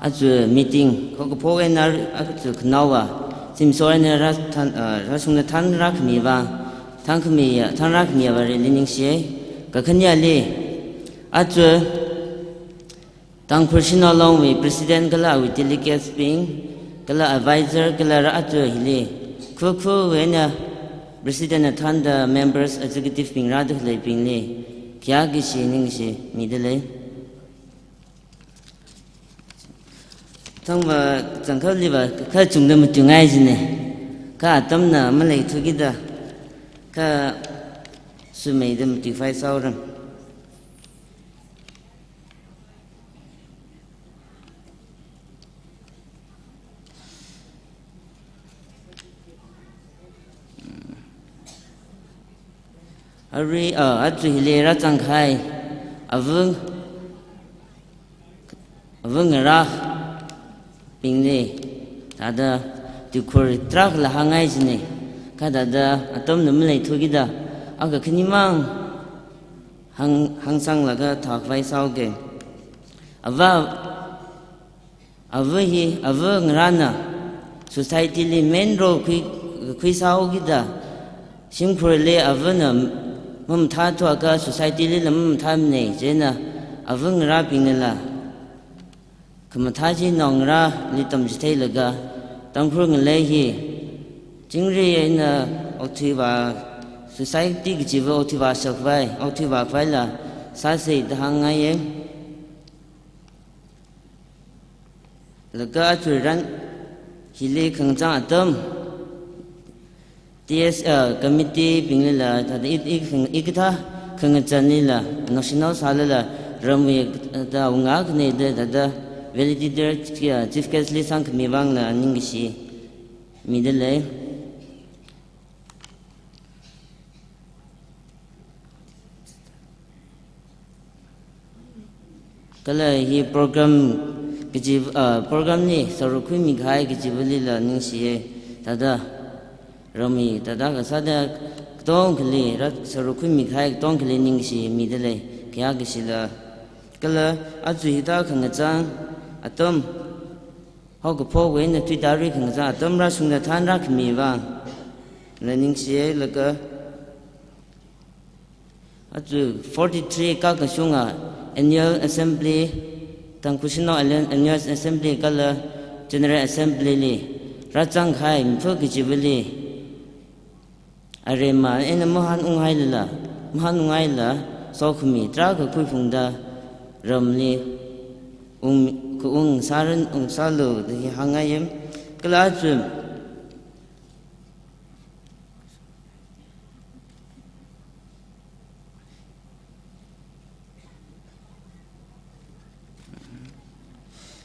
aja meeting haokaphok eina aja khanaowa, zimiksho eina rāthan, ah, rāshungda thanrākhamiva, thankhami, thanrākhamiva Vareli ningshiya. Kakhaneli, aja Tangkhul Shanao Longwui President kala awui delegates bing, kala advisor, kala rā aja hili Khukhu wena President na thānda members executive bing rāda khaleibingli khayākashi ningshi midalei. Thangva zangkhaliva kachungda matungai jine. Kha atamna maleithukida, kha sumeida matuifai saoram. Arui, ah, aja hili rāzangkahai, ava, ava ngarābingli, thāda tuikhur tarākhala hāngngai jine, kha thāda atamna maleithukida, akha khanimang hāng, hāngsanglaga thākhavai saoke. Ava, ava hi, ava ngarāna society li main role khui, khuisaokida, shimkhurli avana mamathāthuakha society lila mamathāmane, chieina ava ngarābingnala khamathā chi naongarāli tamchitheilaga, Tangkhul ngalei hi chingri eina okthuivā, society kajiva okthuivā shakhavai, okthuivā khavaila sāse da hāngngaiye. Laga aja ran hili khangachang atam, T S, uh, committee binglila, thāda i, i, khang-, i kathā khangachang lila, national sālala, ramwui, uh, thāda wunga khane da, thāda valedictory, uh, chief guest li sangkhami vangla ningkashi midalei. Kala hi program kaji, ah, program li sāruk khuimikahai kajivalila ningshiye. Thāda ramwui thāda kasāda katongkhali rā sāruk khuimikahai katongkhali ningshi midalei. Khayākashila. Kala aja hithā khangachang atam, haokaphok eina tuitāri khangachang atam rāshungda thānrākhami vangla ningshiye. Laga aja forty-three kakashunga Annual Assembly, Tangkhul Shanao Alliance Annual Assembly kala General Assembly li rāzangkahai miphu kajivali aremma eina mahānunghailala, mahānunghailala, sokhami tarākha khuiphungda ramli ung, kaung sāran, ungsālu da hi hāngngaiye. Kala aja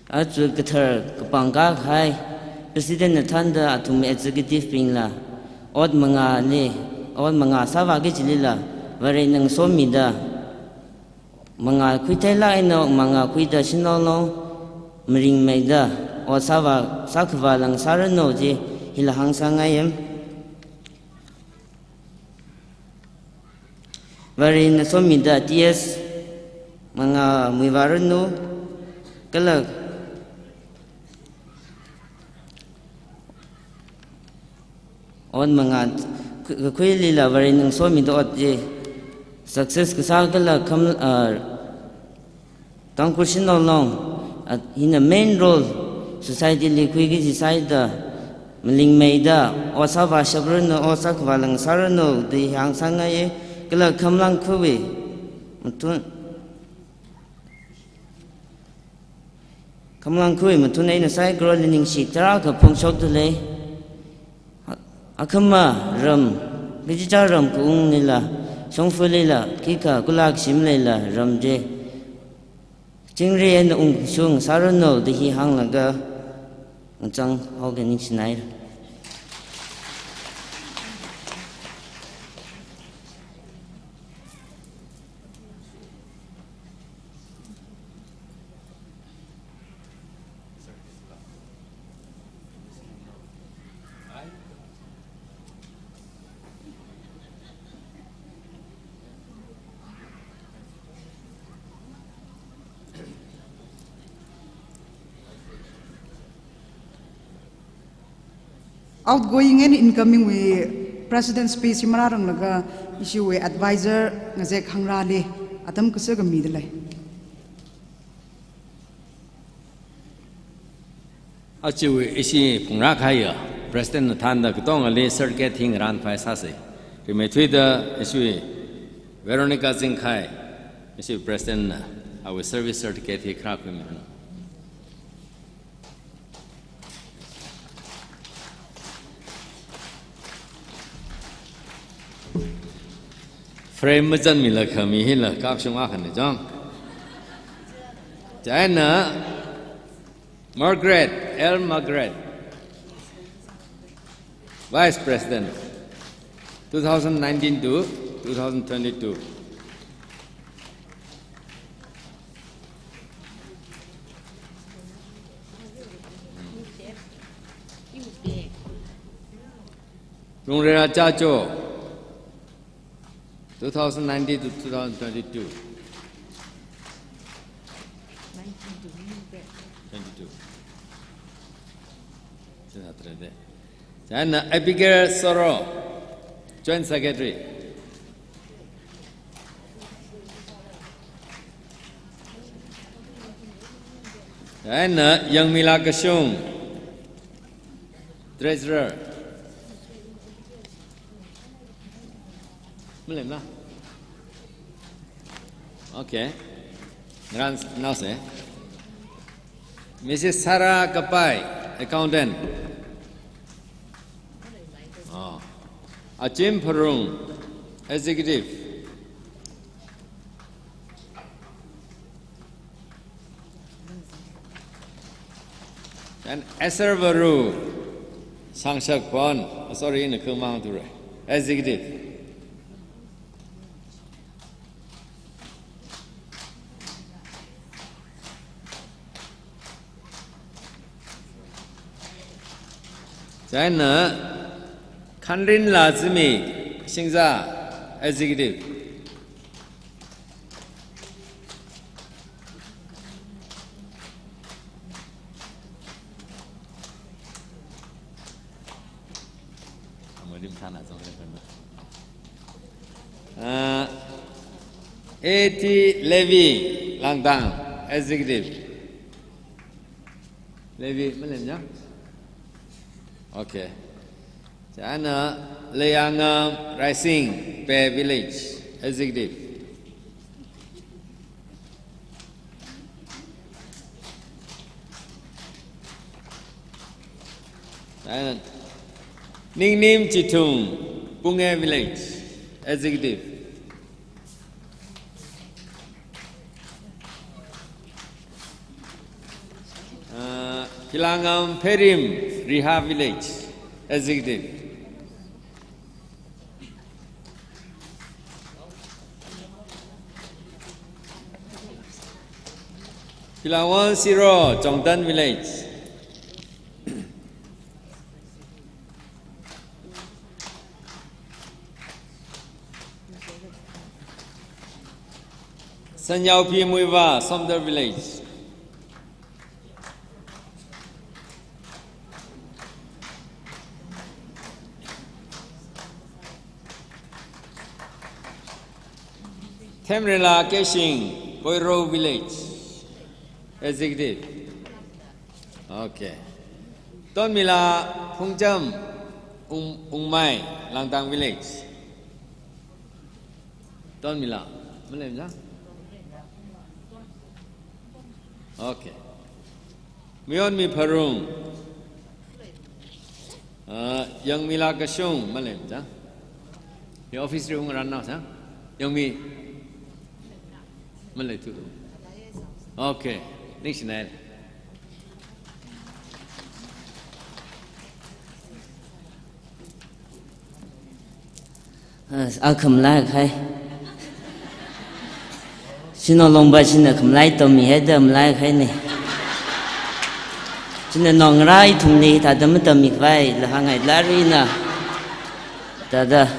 Aja kathar kapangkā kahai President na thānda athum executive bingla ot mangāli, ot mangā sāvāki kajilila Varena ngasomida, mangā khuitheilāk eina mangā khuida shanao long maringmeida ot sāvā, sākhavā lang sāranu chi hila hāngsāngaiye. Varena somida T S mangā muivāranu, kala ot mangā khui, khuilila Varena somida ot chi success kasā kala kham, ah, Tangkhul shanao long, ah, hina main role society li khuiki kaji sāida, malingmeida ot sāvāshapranu, ot sākhavā lang sāranu da hi hāngsāngaiye. Kala khamlang khuiwui mathun, khamlang khuiwui mathun eina saikorali ningshi tarākha phongshokdalei. A-, akhama ram, kachichā ram kaunglila, shongfalila, khikha kulak shimlila ram chi chingri eina ungshung sāranu da hi hānglaga ngachang haoke, ningshinai. Outgoing and incoming wui President speech hi marāranglaga, ishiwui advisor Ngazek Khangrali atam kasā kha midalei. Ajawui ishi phungrā kahaiya President na thānda katongali certificate hi ngarānkhavai sāsa. Rimeithuida ishiwui Veronica Zingkhai, ishiwui President na awui service certificate hi kharā khuimiranu. Frame mazanmilakha mi hila kakshung akhana jang. Chieina Margaret, L Margaret, Vice President, two thousand nineteen to two thousand twenty-two. Lungrera Chacho, two thousand nineteen to two thousand twenty-two. Twenty-two. Chieina Abigail Soro, Joint Secretary. Chieina Yangmila Kashung, Treasurer. Malemna? Okay. Ngarānnaosa. Missus Sarah Kapai, Accountant. Oh. Achim Pharung, Executive. And Esther Varu, Sangshak Pon, sorry, ina khamang ture. Executive. Chieina Khanrin Lazimi Shingza, Executive. Uh, A T Levy Langdang, Executive. Levy, malemna? Okay. Chieina Leyangam Raising, Pe Village, Executive. Chieina Ningnim Chithung, Punge Village, Executive. Uh, Philangam Pherim, Riha Village, Executive. Philawon Siro, Chongtan Village. Sanyao P Muiva, Somdal Village. Themrela Keshing, Koiro Village, Executive. Okay. Tonmila Phungcham, Ung-, Ungmai, Langdang Village. Tonmila, malemna? Okay. Miyonmi Pharung. Uh, Yangmila Kashung, malemna? Your office room run now, sir? Yangmi. Maleitu. Okay. Ningshinai. As, a khamlai khai. Shino longba shina khamlai tomi haida khamlai khaina. Shina nongrā ithumli thāda matamikhavai la hāngngai larina. Thāda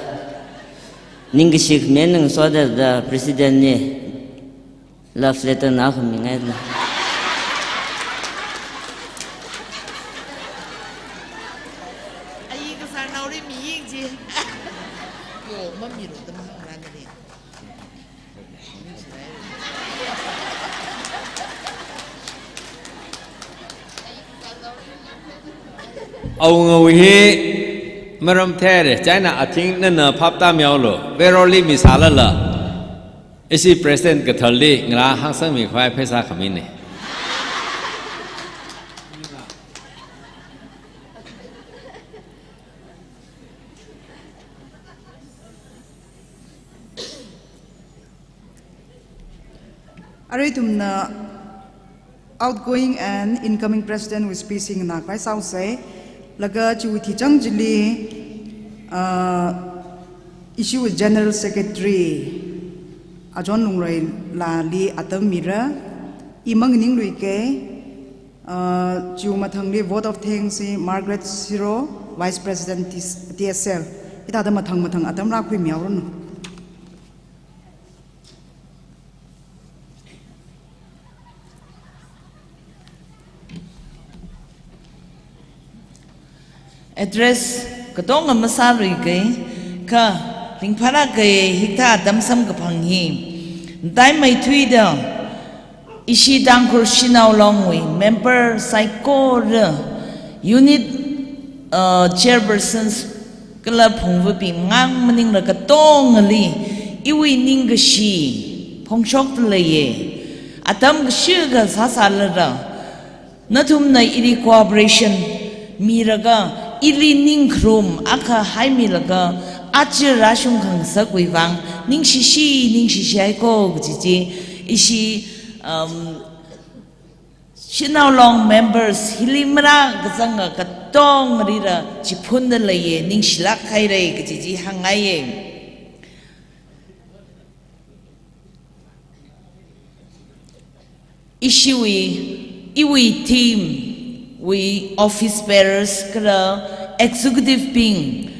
ningkashi khami ngasoda thāda president li love letter na khumingaila. Ayi kasā naoli miying chi. Yo, mamilu da mahāngrānali. Awungawui hi maram theire, chieina athing nana phap tamyaolu, payroll li misālala, ishi President katharli ngarā hāngsangmikhavai pheisā khamine. Arui ithumna outgoing and incoming president wui speech hi nganākhavai sāuse. Laga chiwui thichang chili, uh, ishiwui General Secretary, Ajahn Lungreilali atam mira, i maningluike, uh, chiwui mathangli vote of thanks hi Margaret Siro, Vice President T S L. Hithāda mathang mathang atam rākhuimihaoranu. Address katonga masāluike, kha ringphālāke hikathā atam samkaphang hi. Mataimeithuida ishi Tangkhul Shanao Longwui member saikora, unit, uh, chairpersons kala phungvabing ngang maningla katongali iwui ningkashi phongshokta leiye. Atam kashikha sāsālala, nathumna ili cooperation milaga, ili ningkharum akha haimilaga, aja rāshung khangasakwui vang ningshishi, ningshishi haiko kaji chi, ishi, um, Shanao Long members hili marākazanga katongalila chiphunda leiye, ningshilāk haire kaji chi hāngngaiye. Ishiwui, iwui team wui office bearers kala executive bing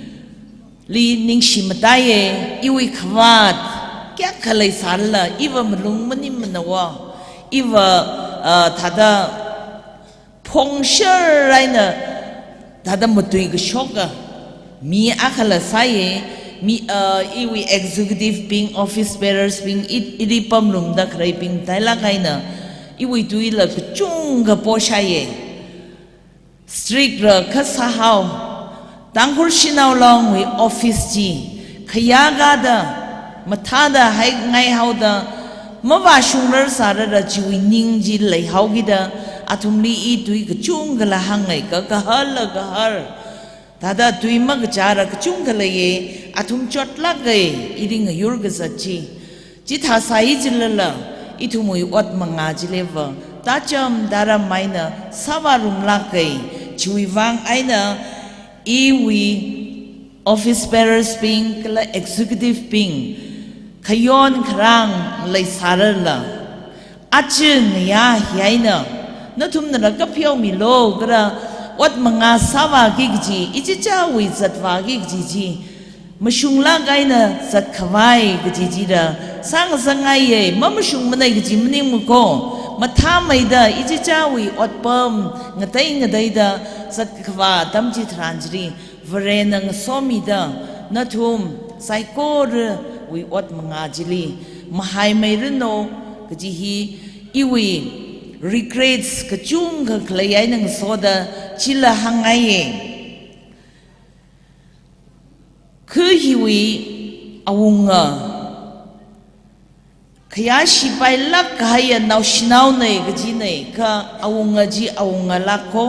li ningshi mataiye, iwui khavāt kayākha leisālala, iva malung maningmanaowa, iva, uh, thāda phongshar eina thāda matuikashoka mi akhala sāye, mi, uh, iwui executive bing, office bearers bing, i, ili pamlungda khaleibing tailāk eina iwui tuila kachungkha poshaiye. Strict rākha sāhao. Tangkhul Shanao Longwui office chi khayākada, mathāda haingai haoda, mavāshungrar sārara chiwui ning chi leihaokida, athumli i tui kachungkhala hāngngai, kha kahārla kahār. Thāda tui makachāra kachungkha leiye, athum chotlāke, ili ngayur kazat chi. Chithā sāi chilala, ithumwui ot mangā chiliva tacham taram eina sāvārumlāke, chiwui vang eina iwui office bearers bing kala executive bing khayon kharāng leisārala, aja ngayā hi eina nathumnala kapheomilu, kala ot mangā sāvāki kaji, ichichāwui zatvāki kaji chi mashunglāk eina zatkhavai kaji chida sāngasakngaiye, mamashungmanei kaji maningmako, mathāmeida ichichāwui otpam ngatei ngateida zatkhavā atam chitharan chili Varena ngasomida nathum saikorawui ot mangā chili mahaimeiranu kaji hi iwui regrets kachungkha khalei eina ngasoda chila hāngngaiye. Kha hiwui awunga khayāshi pailāk kahaiya naoshinaonei kajinei, kha awunga chi awungalākko.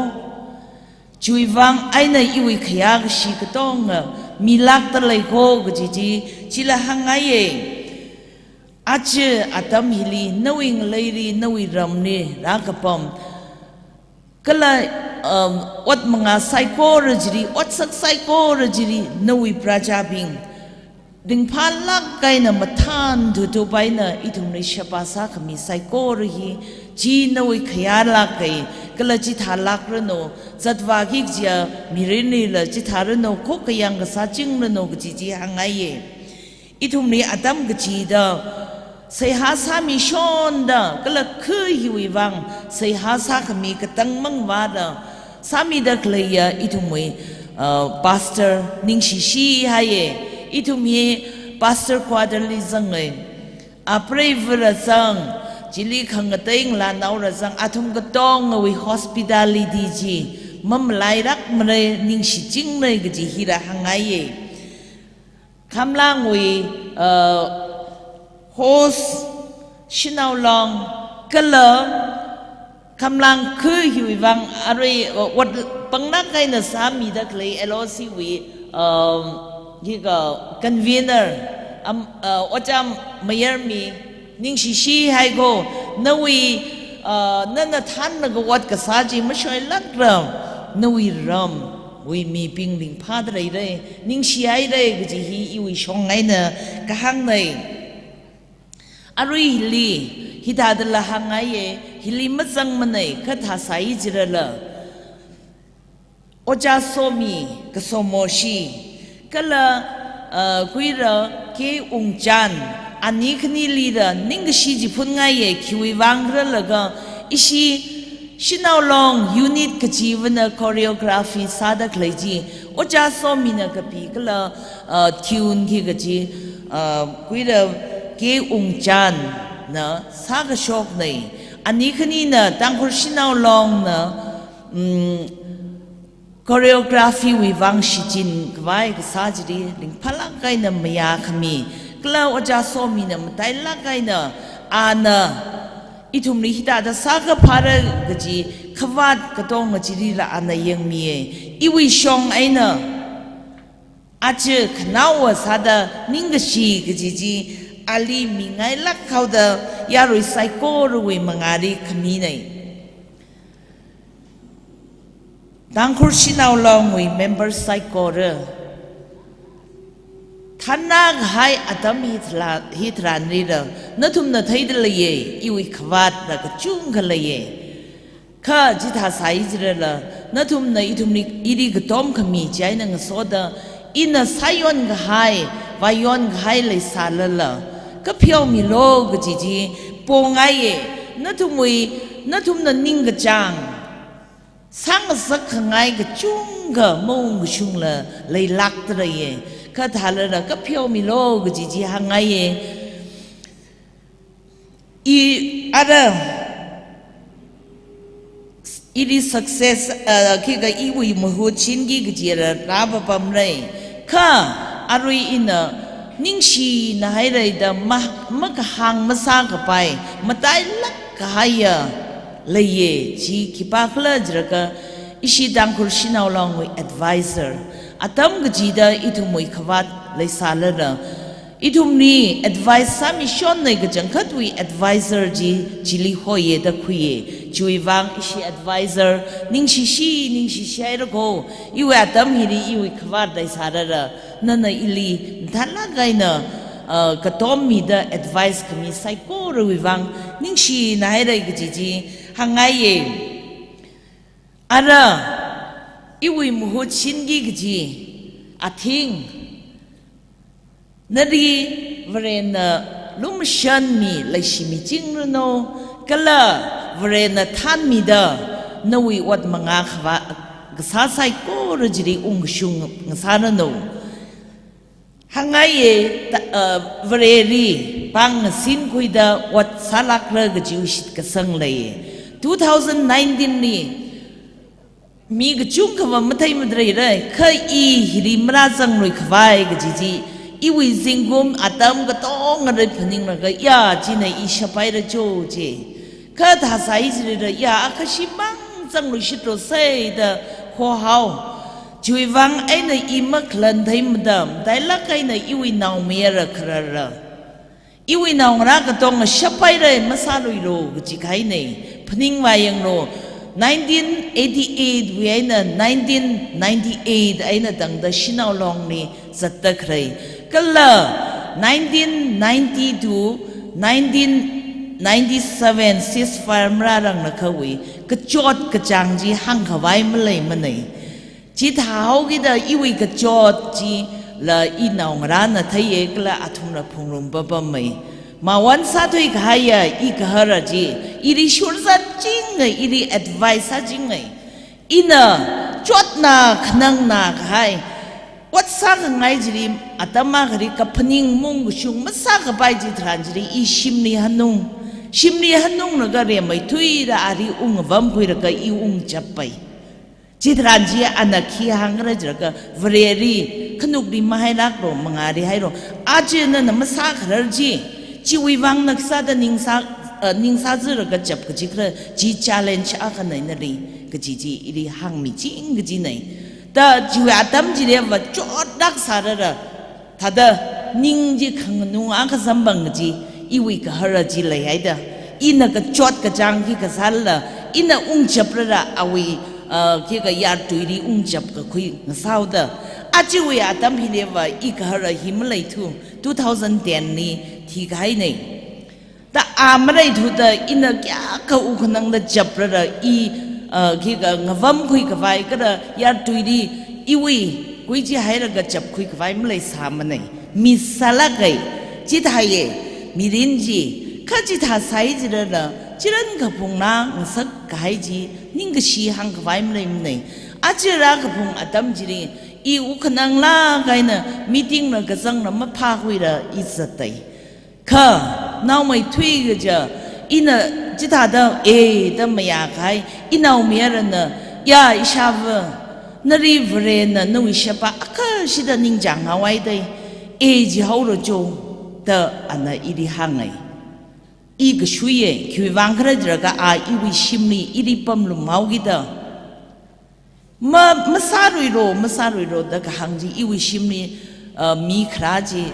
Chiwui vang eina iwui khayākashi katonga milākta leiko kaji chi chila hāngngaiye. Aja atam hili nawui ngaleili, nawui ramli rākapam kala, um, ot mangā saikora chili, otsak saikora chili, nawui prajabing ringphālāk eina mathān thuthuphaina ithumli sheba sākhami saikora hi, chi nawui khayālāke, kala chithālākranu, zatvāki kajiya mirinlila chithāranu, khokkha yangkasā chingranu kaji chi hāngngaiye. Ithumli atam kachida seihā sāmishonda, kala kha hiwui vang seihā sākhami katang mangvāda sāmida khaleiya ithumwui, uh, pastor ningshishi haiye. Ithum hi pastor quarter li zange. Apreivala zang, chili khangatei ngalānaora zang, athum katongawui hospitality chi mamalairakmara, ningshichingra kaji hila hāngngaiya. Khamlangwui, uh, host Shanao Long kala Khamlang kha hiwui vang arui, uh, ot panglāk eina sāmida khalei L O C wui, um, hika convener, um, uh, Ojā Mayarmi, ningshishi haiko, nawui, uh, nana thānlaga ot kasā chi mashoilākra, nawui ramwui mibing ringphāda leira, ningshihaira kaji hi iwui shong eina kahāngnei. Arui hili, hithādala hāngngaiya, hili mazangmanei, kha thāsai jirala Ojā Somi, Kasomoshi, kala, uh, khuira K Wungchan, ani khanilila ningkashi chi phunngaiya, khiwui vang khala laga ishi Shanao Long unit kachivana choreography sāda khalei chi, Ojā Somina kapi kala, uh, tune khi kachi, uh, khuira K Wungchanna sākashoknei. Ani khanina Tangkhul Shanao Longna, mm, choreography wui vang shichin khavai kasā chili ringphālāk eina mayākhami, kala Ojā Somina matailāk eina ana ithumli hithāda sākaphāra kaji khavāt katonga chilila ana yangmiya. Iwui shong eina aja khanaowa sāda ningkashi kaji chi ali mingailāk haoda yarui saikorawui mangāli khaminei. Tangkhul Shanao Longwui member saikora, thānna kahai atam hitharan, hitharanlila nathumna theida leiya, iwui khavātla kachungkha leiya. Kha chithāsai jirala nathumna ithumli, ili katom khami chi eina ngasoda, ina sāyon kahai, vāyon kahai leisālala, kapheomilu kaji chi pongaiya. Nathumwui, nathumna ningkachāng sāngasak khangai kachungkha maungkashungla leilākda leiya. Kha thālala kapheomilu kaji chi hāngngaiya. I ara ili success, uh, khikha iwui mahut shinki kajila rāpapamra. Kha arui ina ningshina haira da ma-, makahāng masākapai matailāk kahaiya leiya. Chi khipākhala jilaga ishi Tangkhul Shanao Longwui advisor, atam kachida ithumwui khavāt leisālala ithumli advice sāmishonnei kachangkhatwui advisor chi chili hoiya da khuiya. Chiwui vang ishi advisor ningshishi, ningshishi hairako. Iwui atam hili iwui khavāt leisālala nana ili mathālāk eina, uh, katommida advice khami saikorawui vang ningshina haira kaji chi hāngngaiya. Ara iwui mahut shinki kaji, athing nali Varena lumashanmi leishimichingranu, kala Varena thānmida nawui ot mangā khavā kasā saikora chili ungkashung ngasāranu. Hāngngaiya, ta-, uh, Vareli pāng ngasinkhuida ot sālākra kajiwui shitkasang lei. Two thousand nineteen li mi kachungkhava mathei mathei leira, kha i hili marāzanglui khavai kaji chi, iwui zingkum atam katongala phaninglaga, ya, china i shaphaira cho chi. Kha thāsai jirala, ya, akhashimang zangluishitluisei da khohao. Chiwui vang eina i makhalan theimada, matailāk eina iwui naomayara kharara, iwui naongarā katonga shaphaira, masāluilu kaji kahainei. Phaningvāyanglu, nineteen eighty-eight wui eina nineteen ninety-eight eina tangda Shanao Longli zatda khalei. Kala nineteen ninety to nineteen ninety-seven ceasefire marāranglakha wui kachot kachāng chi hāngkhavai maleimanei. Chithāhaokida iwui kachot chila i naongarāna theiya kala athumla phungrum papamei. Mawan sāthui kahaiya i gahara chi, ili shurzatchinga, ili advice sāchinga. Ina chotna khanangna kahai, ot sākhangai chili atam akhali kaphaning mungkashung masākapai chitharan chili i shimli hanung. Shimli hanunglaga rimeithuida ali ungvamkhuilaga i ungchappai. Chitharan chi ana khi hāngra jilaga, Vareli khanukli mahailāklu, mangāli hailu. Aja nana masākharar chi, chiwui vang na khisāda ningsā, eh, ningsāzalaga chap kaji khala, chi challenge akhana nali, kaji chi ili hāngmiching kajina. Da chiwui atam chiliva chotlāk sālala, thāda ning chi khanganung akha samphang kaji, iwui gahara chi leihaida, ina kachot kachāng khikha sālala, ina ungchaplala awui, ah, khikha yartuili ungchap kakhui ngasāhaoda. Ajawui atam hiliva i gahara hi maleithu, two thousand ten li thikahaina. Da a maleithuda ina kayākha wukhanangda chaplala i, ah, khikha ngavamkhui khavai kala yartuili iwui kuichi hailaga chapkhui khavai maleisāmana. Miss sālāka, chithāya, mirin chi, kha chithā sāi jilala, chiran kaphungna ngasak kahai chi, ningkashi hāngkhavai maleimana. Aja rākaphung atam chili, i wukhananglāk eina meeting la kazangla maphākhuila i zatai. Kha, naomeithui kaja, ina chithāda, eh, da mayākahai, inaomayarana, ya, ishāva, nali Varena nawui sheba akhashida ningchānghaohaida, eh, jihaolu jo, da ana ili hānga. I kashuiya, khiwui vang khala jilaga a iwui shimli ili pamlumhaokida. Ma, masāluilu, masāluilu, da kahāng chi iwui shimli, uh, mi kharā chi,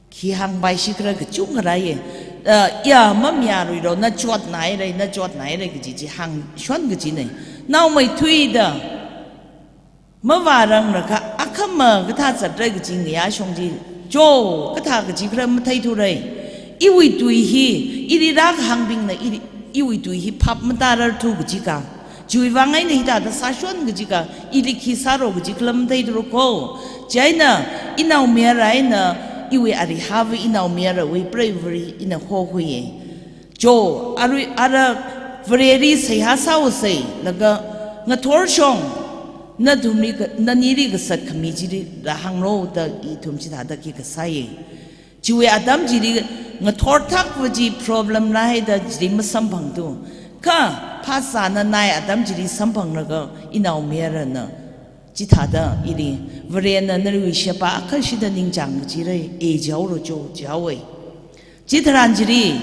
khi hāngpaishikhala kachungkha leiya. Uh, ya, mamayāluilu, na chotnahaira, na chotnahaira kaji chi hāngshon kajina. Naomeithuida, mavāranglakha, akhama kathā zatra kaji ngayāshong chi, jo, kathā kaji khala matheithura. Iwui tui hi, ili rākahāngbingna ili, iwui tui hi phap matārar thu kajika. Chiwui vang eina hithāda sāshon kajika, ili khi sālu kaji khala matheithura ko. Chieina, inaomayara eina, iwui arihava inaomayarawui preivari ina hokhuiya. Jo, arui, ara Vareli seihā sāhaosa, laga ngathor shong, nathumli ka, nanili kasat khami chili rāhānglu da ithum chithāda khikha sāya. Chiwui atam chili ngathor thakva chi problem leihaida chili masamphangthu. Kha, phasāna nai atam chili samphanglaga inaomayarana chithāda ili, Varena nawui sheba akhashida ningchāng kajira, eh, jihaolu jo, jihaowa. Chitharan chili,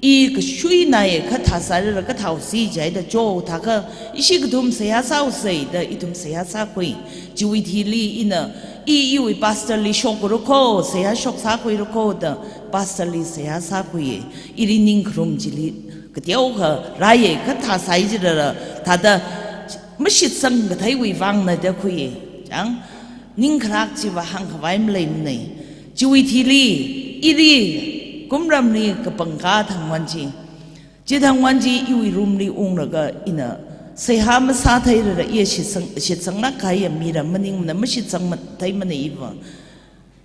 i kashuinaya, kathā sālala kathāhaosi jihaida jo, thākha ishi kathum seihā sāhaosa da ithum seihā sākhui. Chiwui thili ina, i iwui pastorli shokhaolu ko, seihā shok sākhuilu ko da pastorli seihā sākhuiya. Ili ningkharum chili kateokha rāya, kathā sāi jilala, thāda mashitsang katheiwui vangna da khuiya. Chang, ning kharak chiva hāngkhavai maleimana. Chiwui thili, ili kumramli kapangkā thangwan chi. Chi thangwan chi iwui room li unglaga ina seihā masātheilala iya shitsang, shitsanglāk kahaiya miram maningmana, mashitsang matheimana iva.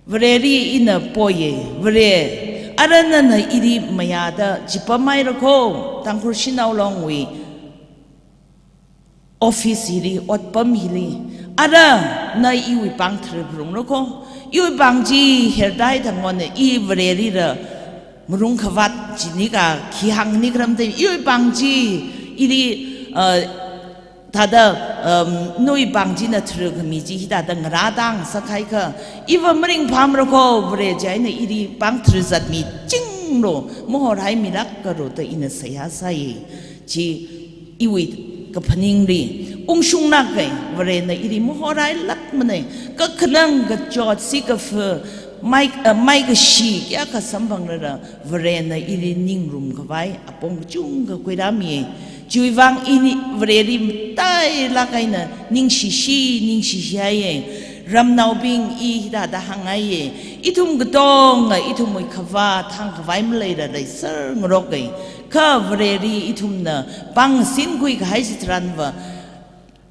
Vareli ina poiya, Vare, ara nana ili mayāda chipamhaira ko, Tangkhul Shanao Longwui office hili, otpam hili. Ara na iwui pāng tharphalunglu ko. Iwui pāng chi herdai thangwana i Varelila marung khavāt chinika khi hāngni kharam te, iwui pāng chi ili, uh, thāda, um, nawui pāng china tharkhami chi hithāda ngarā tāngasak haikha, iva maringphāmara ko Vare, chieina ili pāng tharzatmichinglu, mahorhaimilākalu da ina seihā sāya. Chi iwui kaphaningli ungshunglāka, Varena ili mahorhailākmana, kakhanang kachot sikafa, mai, uh, maikashi kayākha samphanglala, Varena ili ningrumkhavai apong kachungkha khuirāmiya. Chiwui vang ini Vareli matailāk eina ningshishi, ningshihaiya. Ramnaobing, i hithāda hāngngaiya. Ithum katonga, ithumwui khavāt hāngkhavai maleila leiser ngaroka. Kha Vareli ithumna pāng sinkhui kahai chitharanva,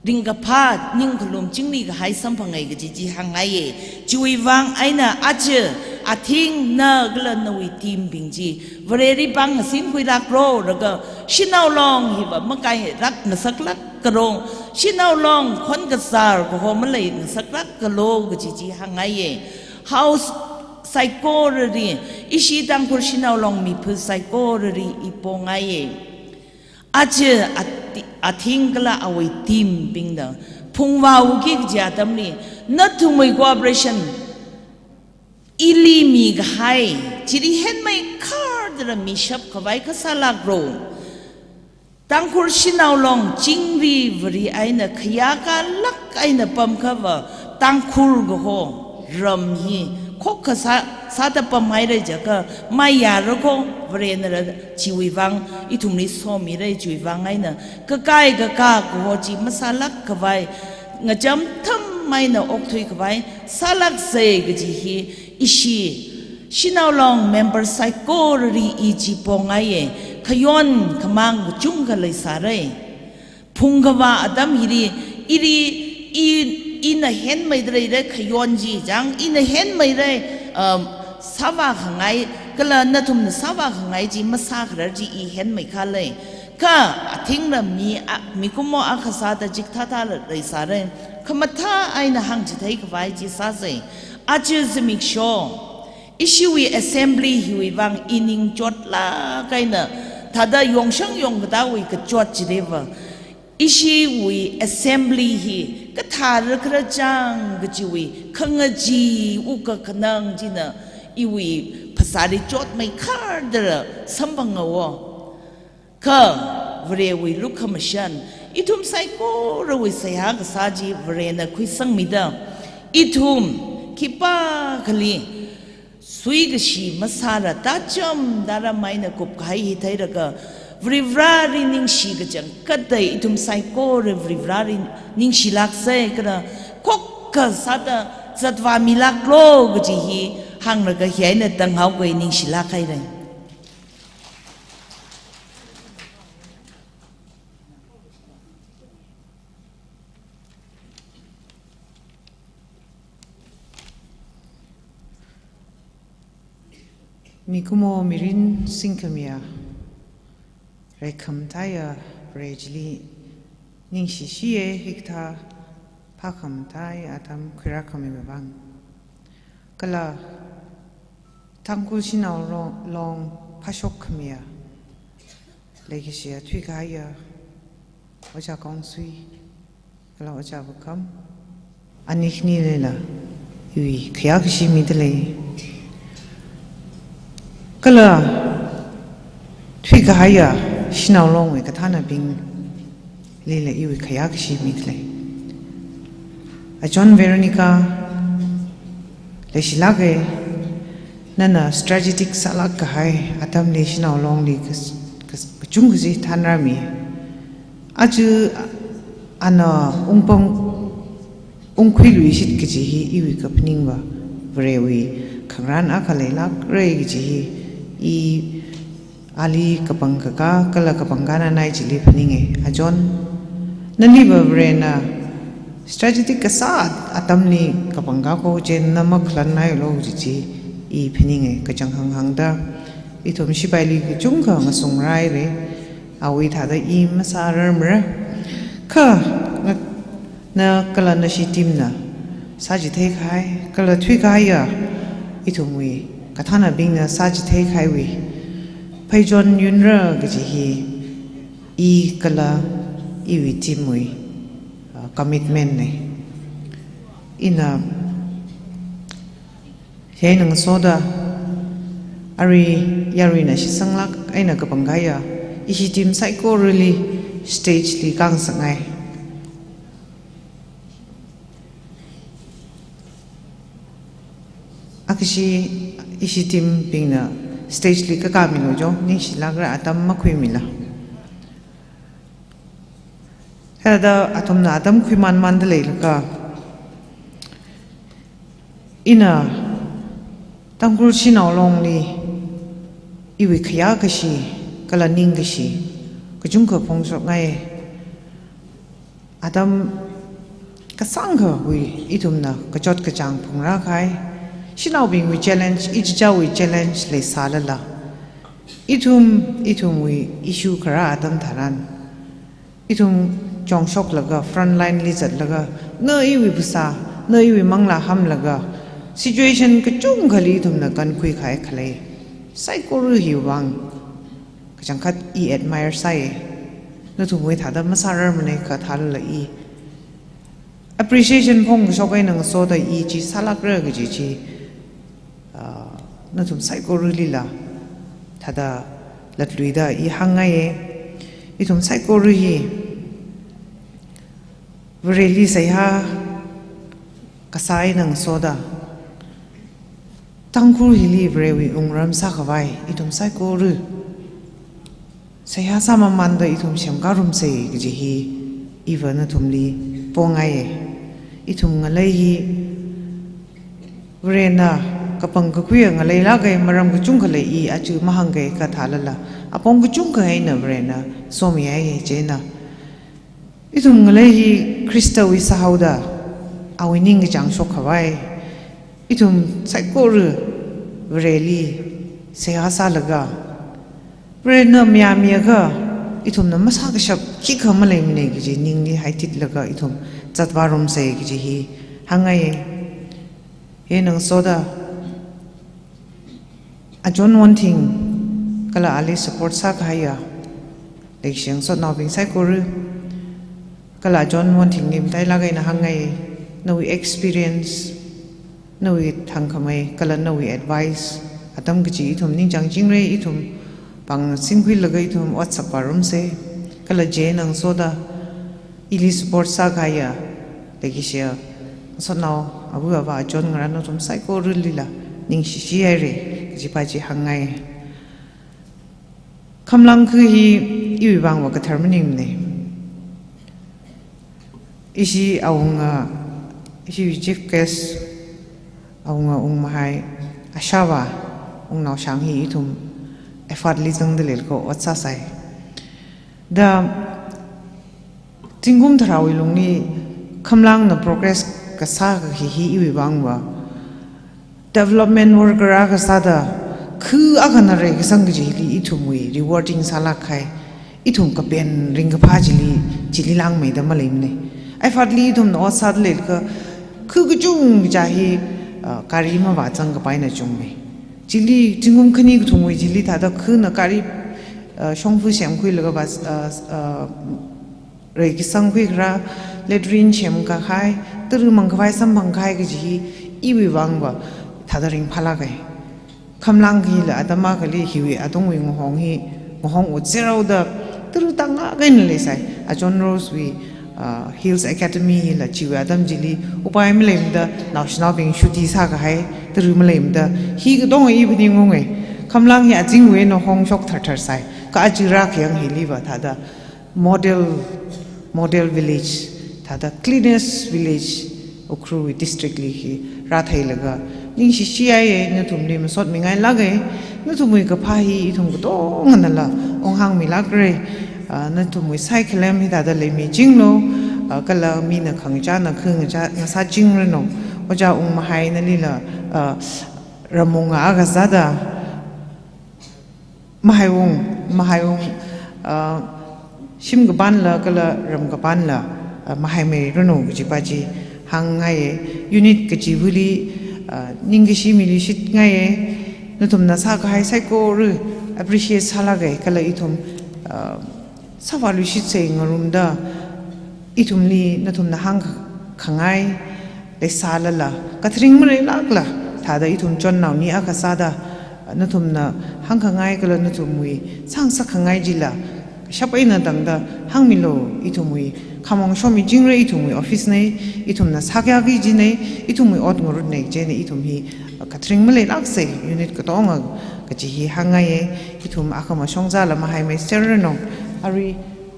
ringkaphā, ningkhalum chingri kahai samphanga kaji chi hāngngaiya. Chiwui vang eina aja, athing na kala nawui team bing chi, Vareli pāng sinkhuilāklu, laga Shanao Long hiva makailāk ngasaklākalu, Shanao Long khon kazār kaho malei ngasaklākalu kaji chi hāngngaiya. House saikorali, ishi Tangkhul Shanao Long miphu saikorali i pongaiya. Aja, a, athing kala awui team bingna phungvāuki kaji atamli, nathumwui cooperation ili mikahai, chili henmei khardara mishap khavai kasā lākro. Tangkhul Shanao Long chingri Vare eina khayākalāk eina pamkhava Tangkhul kaho ram hi khokkha sā, sāda pamhaira jiakha mayāra kho, Varena ra chiwui vang ithumli somira, chiwui vang eina kakai kakā kaho chi masālāk khavai, ngacham tham eina okthui khavai sālāksa kaji hi ishi Shanao Long member saikorali i chi pongaiya, khayon khamāng kachungkha leisāra. Phungkavā atam hili, ili, i, ina henmeida leira khayon chi chang, ina henmeira, um, sāvākhangai, kala nathumna sāvākhangai chi masākharar chi i henmeikhala. Kha athingna mi a, mikumo akha sāda chikathāthāla leisāra. Khamathā eina hāngchithei khavai chi sāsa. Aja zimiksho ishiwui assembly hiwui vang i ning chotlāk eina, thāda yongshang yongkatāwui kachot chiliva, ishiwui assembly hi kathāra kharā chang kajiwui khangachee wukkhanang china iwui phasāli chotmei khardara samphanghaowa. Kha Varewui lukhamashan, ithum saikorawui seihā kasā chi Varena khuisangmida, ithum khipākhali suikashi masāra, tacham tharam eina kupkahai hi theilaga, Varivarali ningshi kachangkhatta ithum saikora Varivarali ningshilāksa, kala khokkha sāda zatvāmilāklo kaji hi hānglaga hi eina tanghaoga, ningshilāk haira. Mikumo mirin singkhamiya, reikhamataiya Vare chili ningshishiya, hikathā phākhamataiya atam khuirākhamiwui vang. Kala Tangkhul Shanao Lo-, Long phāshokkhamiya, leikashiya thuikahaiya Ojā Kongsui kala Ojā Vukam, ani khanilila iwui khayākashi midalei. Kala thuikahaiya Shanao Longwui kathānabinglila iwui khayākashi midalei. Achon Veronica, leishilāka, nana strategic sālāk kahai atamli Shanao Longli kas-, kas-, kachungkha chi thānrāmi. Aja ana ungpam ungkhuiluishit kaji hi iwui kaphaningva, Varewui khangarān akha leilākra kaji hi i ali kapangkakā kala kapangkā nanai chili phaninga. Achon, naniva Varena strategic kasā atamli kapangkā kho, chieina makhalannailo kaji chi i phaninga. Kachang hanghangda ithum shipaili kachungkha ngasungrai re, awui thāda i masārarmara. Kha na, na kala nashi teamna sāchithei kahai kala thuikahaiya ithumwui kathānabingna sāchithei kahaiwui pheichon yunra kaji hi i kala iwui teamwui, uh, commitment na. Ina hi eina ngasoda, arui yaruina shisanglāk eina kapangkahaiya ishi team saikorali stage li kāngasakngai. Akhashi ishi team bingna stage li kakāmilu jo, ningshilākra, atam makhuimila. Thāda athumna atam khuimānmānda leilakha, ina Tangkhul Shanao Longli iwui khayākashi kala ningkashi kachungkha phongshokngai. Atam kasāngkhawui ithumna kachot kachāng phungrākahai, shanaobingwui challenge, ichichāwui challenge leisālala, ithum, ithumwui issue kharā atam tharan, ithum chongshoklaga, front line li zatlaga, na iwui phasā, na iwui manglā hamlaga, situation kachungkhali ithumna kankhuikahai khalei saikora hiwui vang kachangkhat i admire sāya. Nathumwui thāda masārarmana kha thālala i appreciation phongkashok eina ngasoda i chi sālākra kaji chi, ah, nathum saikoralila thāda latluida i hāngngaiya. Ithum saikora hi Vareli seihā kasā eina ngasoda, Tangkhul hili Varewui wungram sākhavai ithum saikora seihā sāmamānda ithum semkārumsa kaji hi iva nathumli pongaiya. Ithum ngalei hi Varena kapangkakhuiya ngaleilāka, maram kachungkha lei, i aja mahāngka kha thālala apong kachungkha eina Varena somihaiya. Chieina ithum ngalei hi Khristawui sāhaoda awui ningkachāng shokkhavai ithum saikora Vareli seihā sālaga, Varena mayāmiakha ithumna masākashap khikha maleimana kaji ningli haititlaga ithum zatvārumsa kaji hi hāngngaiya. Hieina ngasoda Ajahn Wonthing kala ali support sākahaiya leikashi ngasotnaobing saikora, kala Ajahn Wonthingli matailāk eina hāngngai, nawui experience, nawui thangkhamei kala nawui advice, atam kachi ithum ningchāngchingra, ithum pāng singkhuilaga ithum ot sāvārumsa. Kala Jay ngasoda ili support sākahaiya leikashi ngasotnao āva āvā Ajahn ngarā nathum saikoralila ningshishihaira kaji pa chi hāngngai. Khamlang kha hi iwui vangva kathar maningmana. Ishi awunga, ishi chief guest awunga Wungmahai, ashāvā Wungnaoshang hi ithum F R li zangda leilakha ot sāsai. Da zingkum tharāwui lungli Khamlangna progress kasā kahi hi iwui vangva development worker akha sāda kha akhana reikasang kajili ithumwui rewarding sālākkahai, ithum kapen ringkaphā chili, chili langmeida maleimana. F R li ithumna ot sāda leilakha kha kachungkha hi, ah, gari mavāzang kapaina chungmei. Chili zingkum khani kathumwui chili thāda khana gari, ah, shongfa semkhuilaga vā, ah, ah, reikasang khuikharā, latrine semkahai, tara mangkhavai samphangkahai kaji hi iwui vangva thāda ringphālāka. Khamlang hila atam akhali hiwui atungwui ngahong hi, ngahong ot serhaoda tara tangakha eina leisai. Ajahn Rosewui, ah, Hills Academy hila chiwui atam chili upai maleimada naoshinaobing shuti sākahai, tara maleimada hi katonga i phaningunga. Khamlang hi azingwui eina hongshok thartharsai. Kha aja rākhayang hiliva thāda model, model village, thāda cleanest village Ukhrul district li hi rātheilaga ningshishihaiya, nathumli masotmingailāka. Nathumwui kaphā hi ithum katonganala unghāngmilākra. Ah, nathumwui saikalem hithāda leimichinglu, ah, kala mina khangachāna kha ngachā ngasāchingranu. Ojā Wungmahai nalila, ah, ramwunga akha sāda, Mahaiwung, Mahaiwung, ah, shim kapanla kala ram kapanla, ah, mahaimeiranu kaji pa chi hāngngaiya. Unit kachivali, ah, ningkashi miluishitngaiya. Nathumna sākahai saikora appreciate sālāka kala ithum, ah, sāvāluishitsa ngarumda, ithumli nathumna hāngkhangai leisālala, kathring maleilākla, thāda ithum chonnaoni akha sāda, nathumna hāngkhangai kala nathumwui sāngasakkhangai chila kashap eina tangda hāngmilu, ithumwui khamong shomichingra, ithumwui office na, ithumna sākayā kajina, ithumwui ot ngarutna, chieina ithum hi kathring maleilāksa, unit katonga kaji hi hāngngaiya. Ithum akhama shongzala mahaimeiserranu. Arui,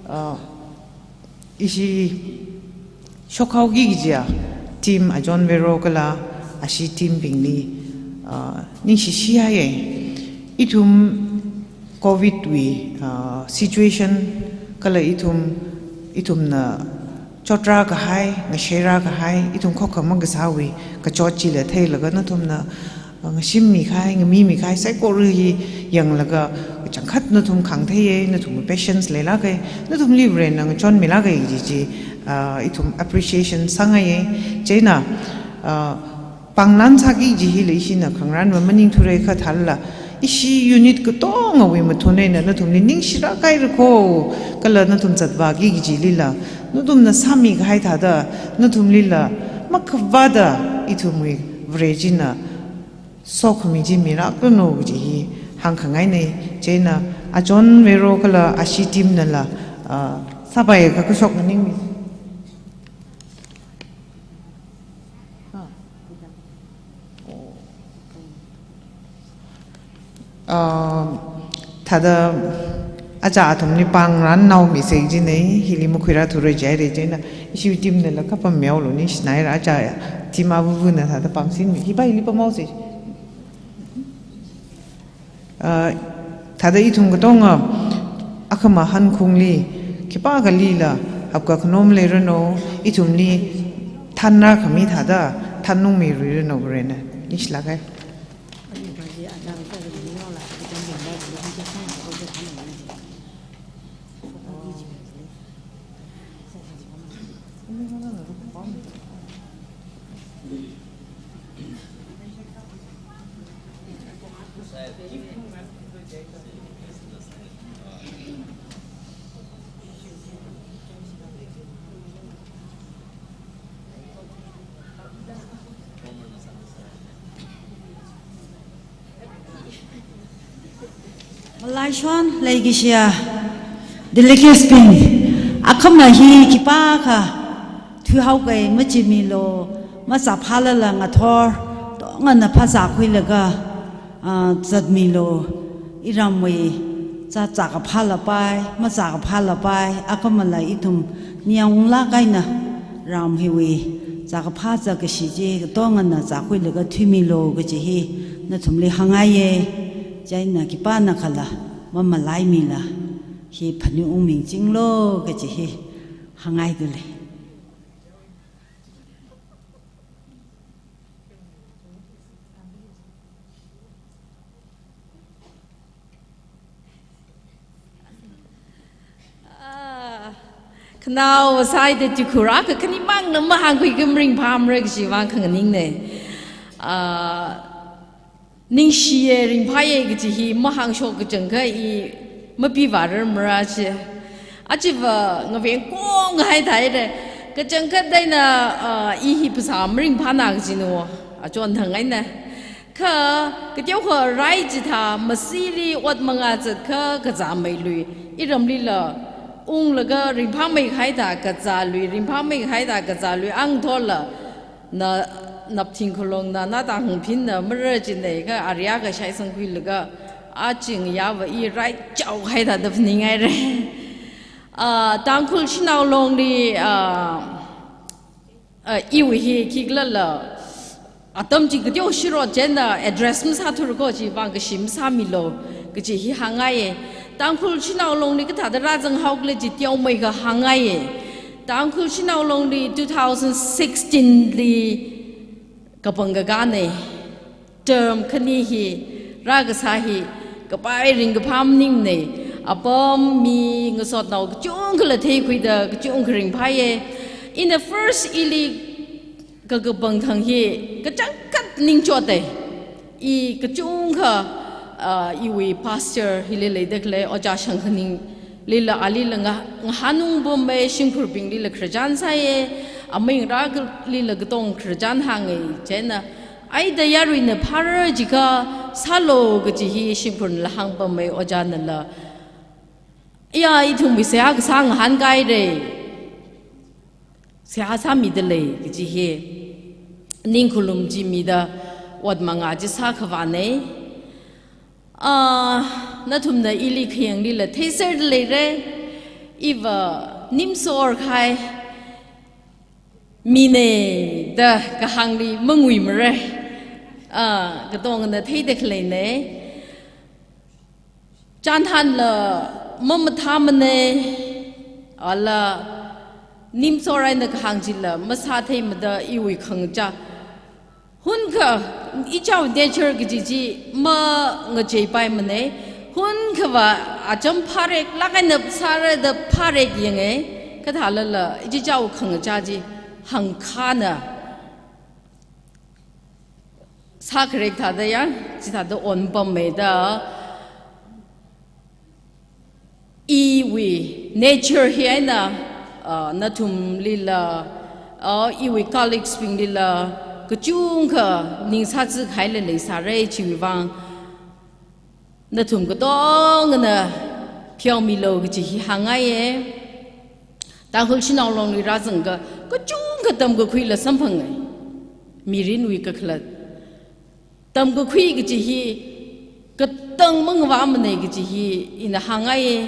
ah, ishi shokhaoki kajiya team Ajahn Vero kala ashi team bingli, ah, ningshishihaiya. Ithum covid wui, ah, situation kala ithum, ithumna chotrākahai, ngasheirākahai, ithum khokkha makasāwui kachot chila theilaga nathumna, ah, ngashimmikahai, ngamimikahai saikora hi yanglaga kachangkhat nathum khāngtheiya, nathum patience leilāka, nathumli Varena ngachonmilāka kaji chi, ah, ithum appreciation sāngaiya. Chieina, ah, pānglan sāki kaji hila ishina khangarānva maningthura kha thālala, Ishi unit katongawui mathun eina nathumli ningshirākaira ko, kala nathum zatvāki kajilila, nathumna sāmikahai thāda, nathumlila makhavāda ithumwui Vare china sokhami chi mirākranu kaji hi hāngkhangaina. Chieina Achon Vero kala ashi team nala, ah, sāpai kakashok maningmi. Um, thāda achā athumli pāngrānnaomi sāi jina, hili makhuirāthura jihaira. Chieina ishi team nala kapam meoluni shinaira, achā team avuvuna thāda pāngsinmi. Hipa hili pamhaosa. Uh, thāda ithum katonga akhama hankhungli khipākhalila hapkakhanom leiranu, ithumli thanrākhami thāda thanungmiluiranu Varena. Ningshilāka. Malaishon leikashiya delegates bing, akhama hi khipākha thuihaokai, machimilu, mazāphālala ngathor tongana phāzākhuilaga, ah, zatmilu, iramwui zā zākaphā lapai, mazākaphālapai, akhamala ithum ningyāng unglāk eina ram hiwui zākaphā zākashi chi katongana zākhuilaga thuimilu kaji hi nathumli hāngngaiya. Chieina khipānakhala mamalaimila hi phaning ungmichinglu kaji hi hāngngaidalei. Ah, khanao sāida tukhura kakhanimangna mahāngkhui kha maringphāmara kajiwui vang khanganingna. Ah, ningshiya, ringphāya kaji hi mahāngshok kachangkhat i mapivārarmara chi. Achiva ngaveng kongkahai thāhaira. Kachangkhat eina, ah, i hi phasā maringphāna kajina, achon thang eina. Kha, kateokha rai chithā, masili ot mangā zatkha kazāmeilui, iramlila unglaga ringphāmeikahai thā kazālui, ringphāmeikahai thā kazālui, ang thola, na, napthing khalong na, na tang hungphin na, mara chinei kha, area kashai sangkhuilaga, aching yava i rai chaokahai thāda phaningngaira. Ah, Tangkhul Shanao Longli, ah, ah, iwui hi khikhala la, atam chi kateo shirot chieina address masāthura ko, chiwui vang kashi masāmilu kaji hi hāngngaiya. Tangkhul Shanao Longli kathāda rāzanghaokhala chi teomeikha hāngngaiya. Tangkhul Shanao Longli two thousand sixteen li kapangkakāna. Term khani hi, rākasā hi, kapai ringkaphā maningmana, apam mi ngasotnao kachungkhala theikhuida kachungkha ringphāya. Ina first ili kakapang thang hi, kachangkhat ningchotta. I kachungkha, ah, iwui pastor hili leida khalei Ojā Shangkhaninglila alila nga, ngahānungpamma, shimkhurbinglila khararchan sāya, aming rākalila katong khararchan hānga, chieina, ai da yaruina phāra jiakha sālu kaji hi shimkhurnala hāngpamma, Ojānala. Ya, ithumwui seihā kasā ngahānkahaira. Seihā sāmidalei kaji hi ningkhalum chi mida ot mangā chi sākhavāna. Ah, nathumna ili khayanglila theiserdaleira. Iva nimsor kahai mina da kahāngli manguimara. Ah, katongana theida khaleina. Chānhanla mamathāmana, ala nimsor eina kahāng chila masātheimada iwui khangachā. Hunkha ichao nature kaji chi mangacheipaimana. Hunkhava acham phāreklāk eina sāra da phārekyanga, kathālala ichichao khangachā chi hangkhana Sākharek thāda ya, chithāda onpammeida, iwui nature hi eina, ah, nathumlila, ah, iwui colleagues binglila, kachungkha ningsāzakhaila leisāra chiwui vang, nathum katongana pheomilu kaji hi hāngngaiye. Tangkhul Shanao Long li rāzangakha, kachungkha tamkakhuila samphange. Mirinwui kakhalat. Tamkakhui kaji hi, katang mangavāmana kaji hi, ina hāngngaiye.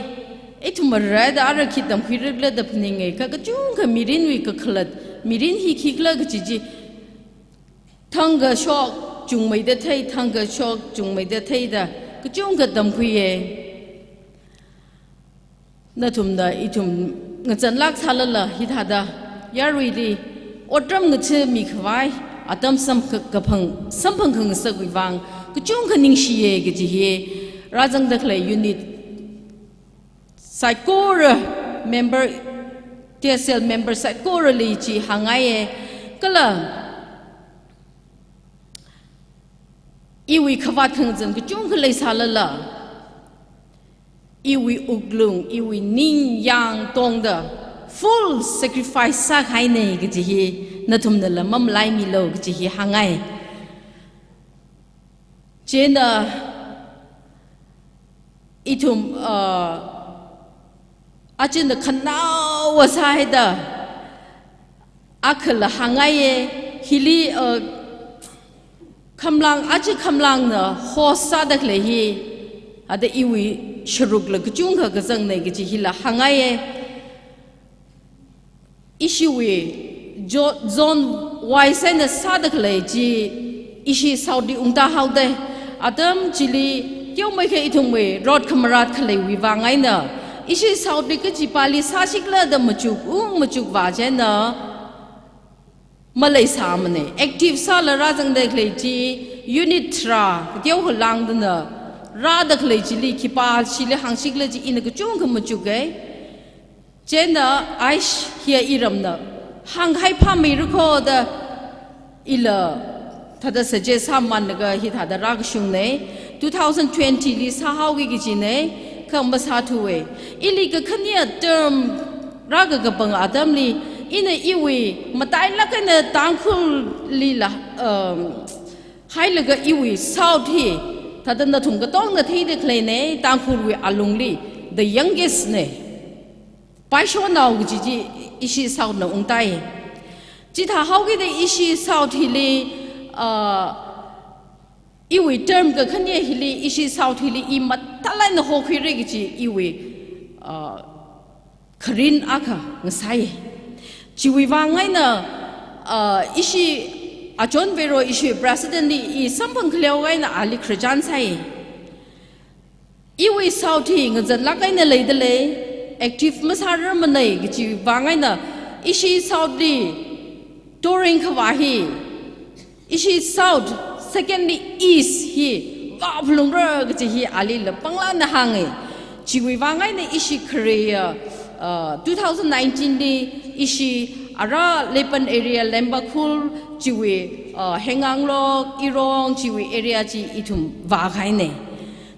Ithum marāda ara khi tamkhuirakhala da phaninge, kha kachungkha mirinwui kakhalat, mirin hi khikhala kaji chi, thangkha shok chungmeida thei, thangkha shok chungmeida theida, kachungkha tamkhuiye. Nathumna ithum ngazanlāk sālala hithāda yaruili otram ngachimikhavai atam samkha-, kaphang-, samphangkhangasakwui vang kachungkha ningshiye kaji hi rāzangda khalei unit saikora member, T S L member saikorali chi hāngngaiye. Kala iwui khavāt khangazan kachungkha leisālala, iwui wuklung, iwui ningyāng tongda full sacrifice sākahaine kaji hi nathumnala mamalaimilu kaji hi hāngngai. Chieina ithum, ah, achina khanaowa sāhaida, akhala hāngngaiye, hili, uh, khamlang, achi khamlangna host sāda khalei hi, ada iwui sharukla kachungkha kazangne kaji hila hāngngaiye. Ishiwui jo-, zone wise eina sāda khalei chi, ishi South li ungtāhaoda. Atam chili, teomeikha ithumwui road khamarat khaleiwui vang eina, ishi South li kachipāli sāshikhala da machuk, ung machukva chieina maleisāmane. Active sāla rāzangda khalei chi, unit tharā, kateo halangdana rāda khalei chili, khipā chili hāngshikhala chi ina kachungkha machuke. Chieina, aish, hiya iramna hāngkahai phāmeira kho da ila thāda suggest sāmānlaga hithāda rākashungne. Two thousand twenty li sāhaoki kajine, kha masāthuwe. Ili kakhane term rākakapang atamli, ina iwui matailāk eina Tangkhullila, um, hailaga iwui South hi, thāda nathum katongna theida khaleine, Tangkhulwui alungli the youngest ne. Paishonao kaji chi ishi South na ungtai. Chithāhaokida ishi South hili, ah, iwui term kakhane hili, ishi South hili i mathālāk eina hokhuira kaji iwui, ah, kharin akha ngasai. Chiwui vang eina, ah, ishi Achon Vero ishi president li i samphang khaleo eina ali khararchan sai. Iwui South hi ngazanlāk eina leidalei, active masārarmanei kaji vang eina, ishi South li touring khavā hi, ishi South, secondly East hi vāphalungra kaji hi alila panglāna hānge. Chiwui vang eina ishi khare ya, uh, two thousand nineteen li ishi ara Lepan area Lembakul chiwui, uh, Henganglok, Irong chiwui area chi ithum vākahaine.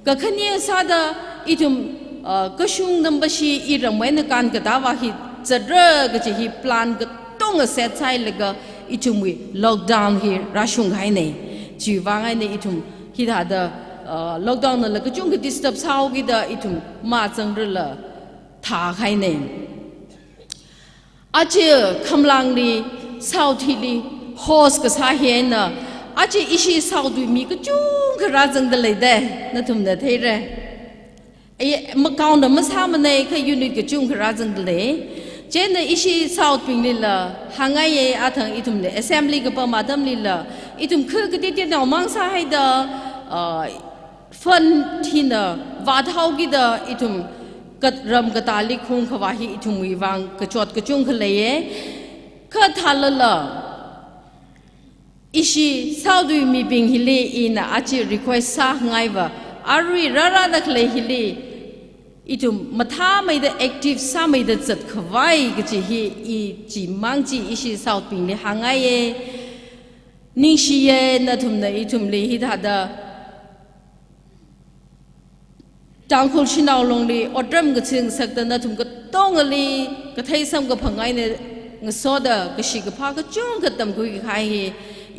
Kakhane sāda ithum, uh, kashung nambashi iramwui eina kānkatā vā hi zatra kaji hi plan katonga set sāhailaga ithumwui lockdown hi rāshunghaine. Chiwui vang eina ithum hithāda, uh, lockdown nala kachungkha disturb sāhaokida ithum mazangrala thākahaine. Aja khamlangli South hili host kasā hi eina, aja ishi South wui mi kachungkha rāzangda leida, nathumna theira. Ai, makaona masāmanei kha unit kachungkha rāzangda lei. Chieina ishi South binglila hāngngaiye, athang ithumna assembly kapam atamlila, ithum kha kateoteonao mang sāhaida, ah, fund hina vāthaokida ithum kat-, ram katāli khung khavā hi ithumwui vang kachot kachungkha leiye. Kha thālala, ishi South wui mibing hili ina aja request sāngaiva, arui rārāda khalei hili ithum mathāmeida active sāmeida zatkhavai kaji hi i chimang chi ishi South bingli hāngngaiye. Ningshiya nathumna ithumli hithāda Tangkhul Shanao Longli otram kaching ngasakta nathum katongali kathei samkaphang eina ngasoda kashi kaphā kachungkha tamkhui kahai hi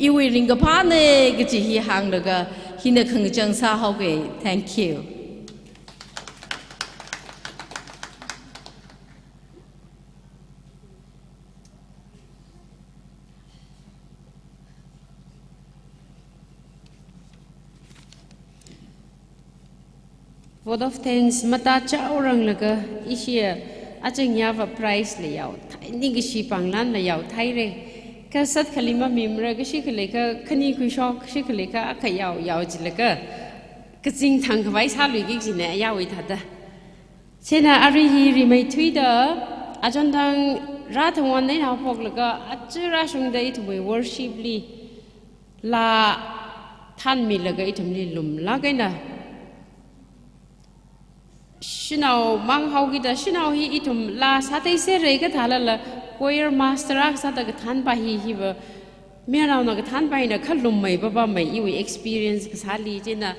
iwui ringkaphāna kaji hi hānglaga hina khangachang sāhaoga. Thank you. Vote of thanks matachaoranglaga ishi aching yava prize la yao thai, ningshi panglan la yao thaira. Kha sat khali mamimra, kashi khalei kha khani khuishok, kashi khalei kha akha yao yao jilaga kazing thang khavai sāluiki jina yao ithāda. Chieina arui hi rimeithuida achonthang rāthangwon eina haophoklaga aja rāshungda ithumwui worship li laa thanmilaga ithumli lumlāk eina shanao mang haokida, shanao hi ithum laa sātheisera kathālala choir master akha sāda kathanpa hi, hiva mayarnaona kathanpa hina khalum mai papa mai iwui experience kasāli. Chieina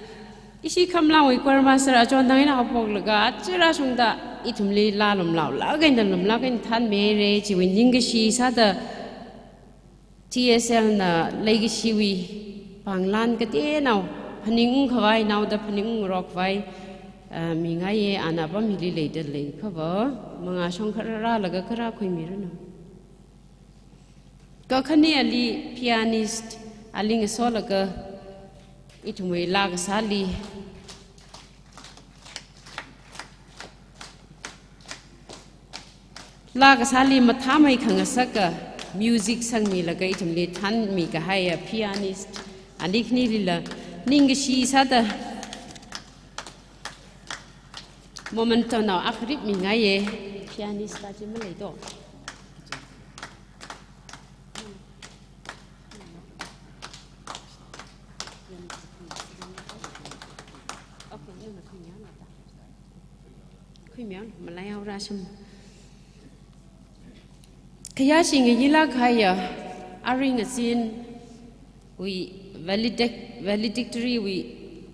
ishi Khamlangwui choir master achonthang eina haophoklaga aja rāshungda ithumli laa lumlaolāk eina lumlāk eina thanmira, chiwui ningkashi sāda T S L na leikashiwui panglan kateonao phaningung khavai, naoda phaningung ngarok khavai, ah, mingaiya. Ana apam hili leida leikhava mangā shong kha rālaga kha rākhuimiranu. Kakhane ali pianist ali ngasolaga ithumwui laa kasāli laa kasāli mathāmei khangasaka music sangmilaga ithumli thanmi kahaiya pianist ani khanilila ningkashi sāda momentonao akha rip mingaiya. Pianist kaji maleito. Khuimiya, malaihaora shim. Khayāshi ngayilāk kahaiya aring azinwui valedict-, valedictory wui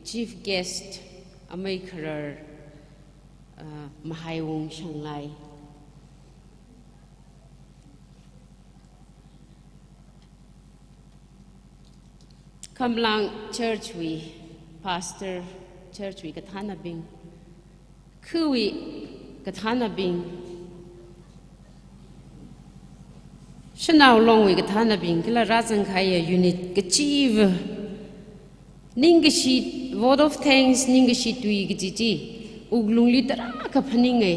chief guest amei kharar, uh, Mahaiwung Shanglai. Khamlang Church wui pastor, church wui kathānabing, khawui kathānabing, Shanao Longwui kathānabing, kala rāzang kahaiya unit kachiva ningkashi, vote of thanks, ningkashi tui kaji chi wuklungli tarākha phaninga.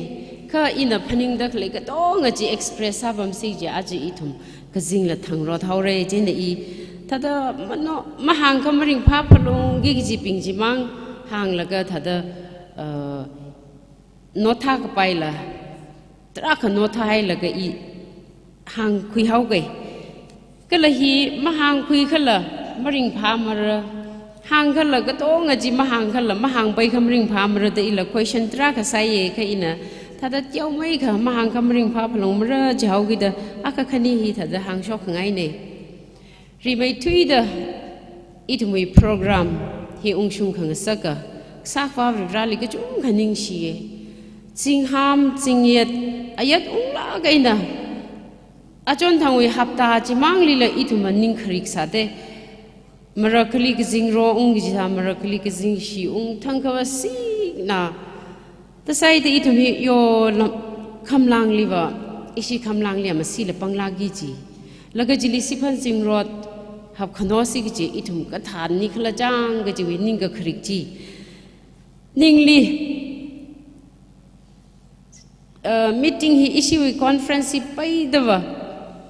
Kha ina phaningda khalei katonga chi express sāpamsi kaji aja ithum kazingla thangrot haora. Chieina i thāda mano, mahāngkha maringphā phalungki kajibing chimang hānglaga thāda, uh, notha kapaila tarākha notha hailaga i hāngkhui haoga. Kala hi mahāngkhuikhala maringphāmara, hāngkhala katonga chi mahāngkhala mahāngpaikha maringphāmara da ila question tarākha sāya. Kha ina thāda teomeikha mahāngkha maringphā phalungmara jihaokida akha khani hi thāda hāngshok khangaina. Rimeithuida ithumwui program hi ungshung khangasaka Kasākhava Varivarāli kachungkha ningshiya. Zingham zingyet ayat unglāk eina achonthangwui hapta chimanglila ithumva ning kharik sāda, marakhali kazing ro ung kajida, marakhali kazing shi ung, thangkha vasikna. Tasaida ithum hi yo lam, khamlangliva, ishi khamlangli amasila panglāki ji. Laga chili siphan zingrot hapkhanosi kaji ithum kathānni khalajang kajiwui ningkakharik chi. Ningli, uh, meeting hi ishiwui conference hi paidava,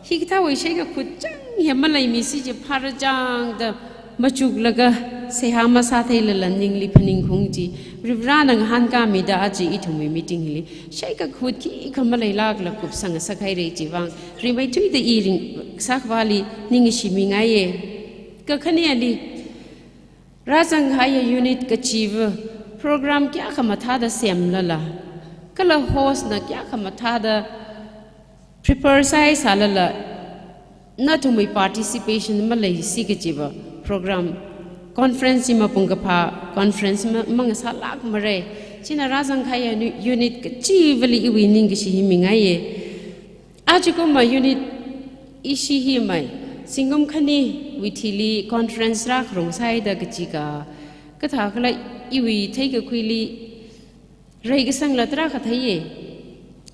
hikathāwui shaikha khut chang hi maleimisi ji pharajang da machuklaga seihā masātheilala ningli phaningkhaung ji. Varivarāna ngahānkāmida aja ithumwui meeting hili shaikha khut khikha maleilākla kupsang ngasakhaira chivang rimeithuida i ring Kasākhavali ningshimingaiya. Kakhaneli, rāzang kahaiya unit kachiva program kayākha mathāda semlala, kala host na kayākha mathāda prepare sāhaisālala, nathumwui participation maleisi kajiva program, conference hi mapung kaphā conference ma, mangasālākmara. China rāzangkahaiya nu-, unit kachivali iwui ningkashi hi mingaiya. Ajakumva unit ishi hi mai, zingkum khaniwui thili conference rākharungsai da kachika, kathākhala iwui theikakhuili reikasangla tarākha theiya.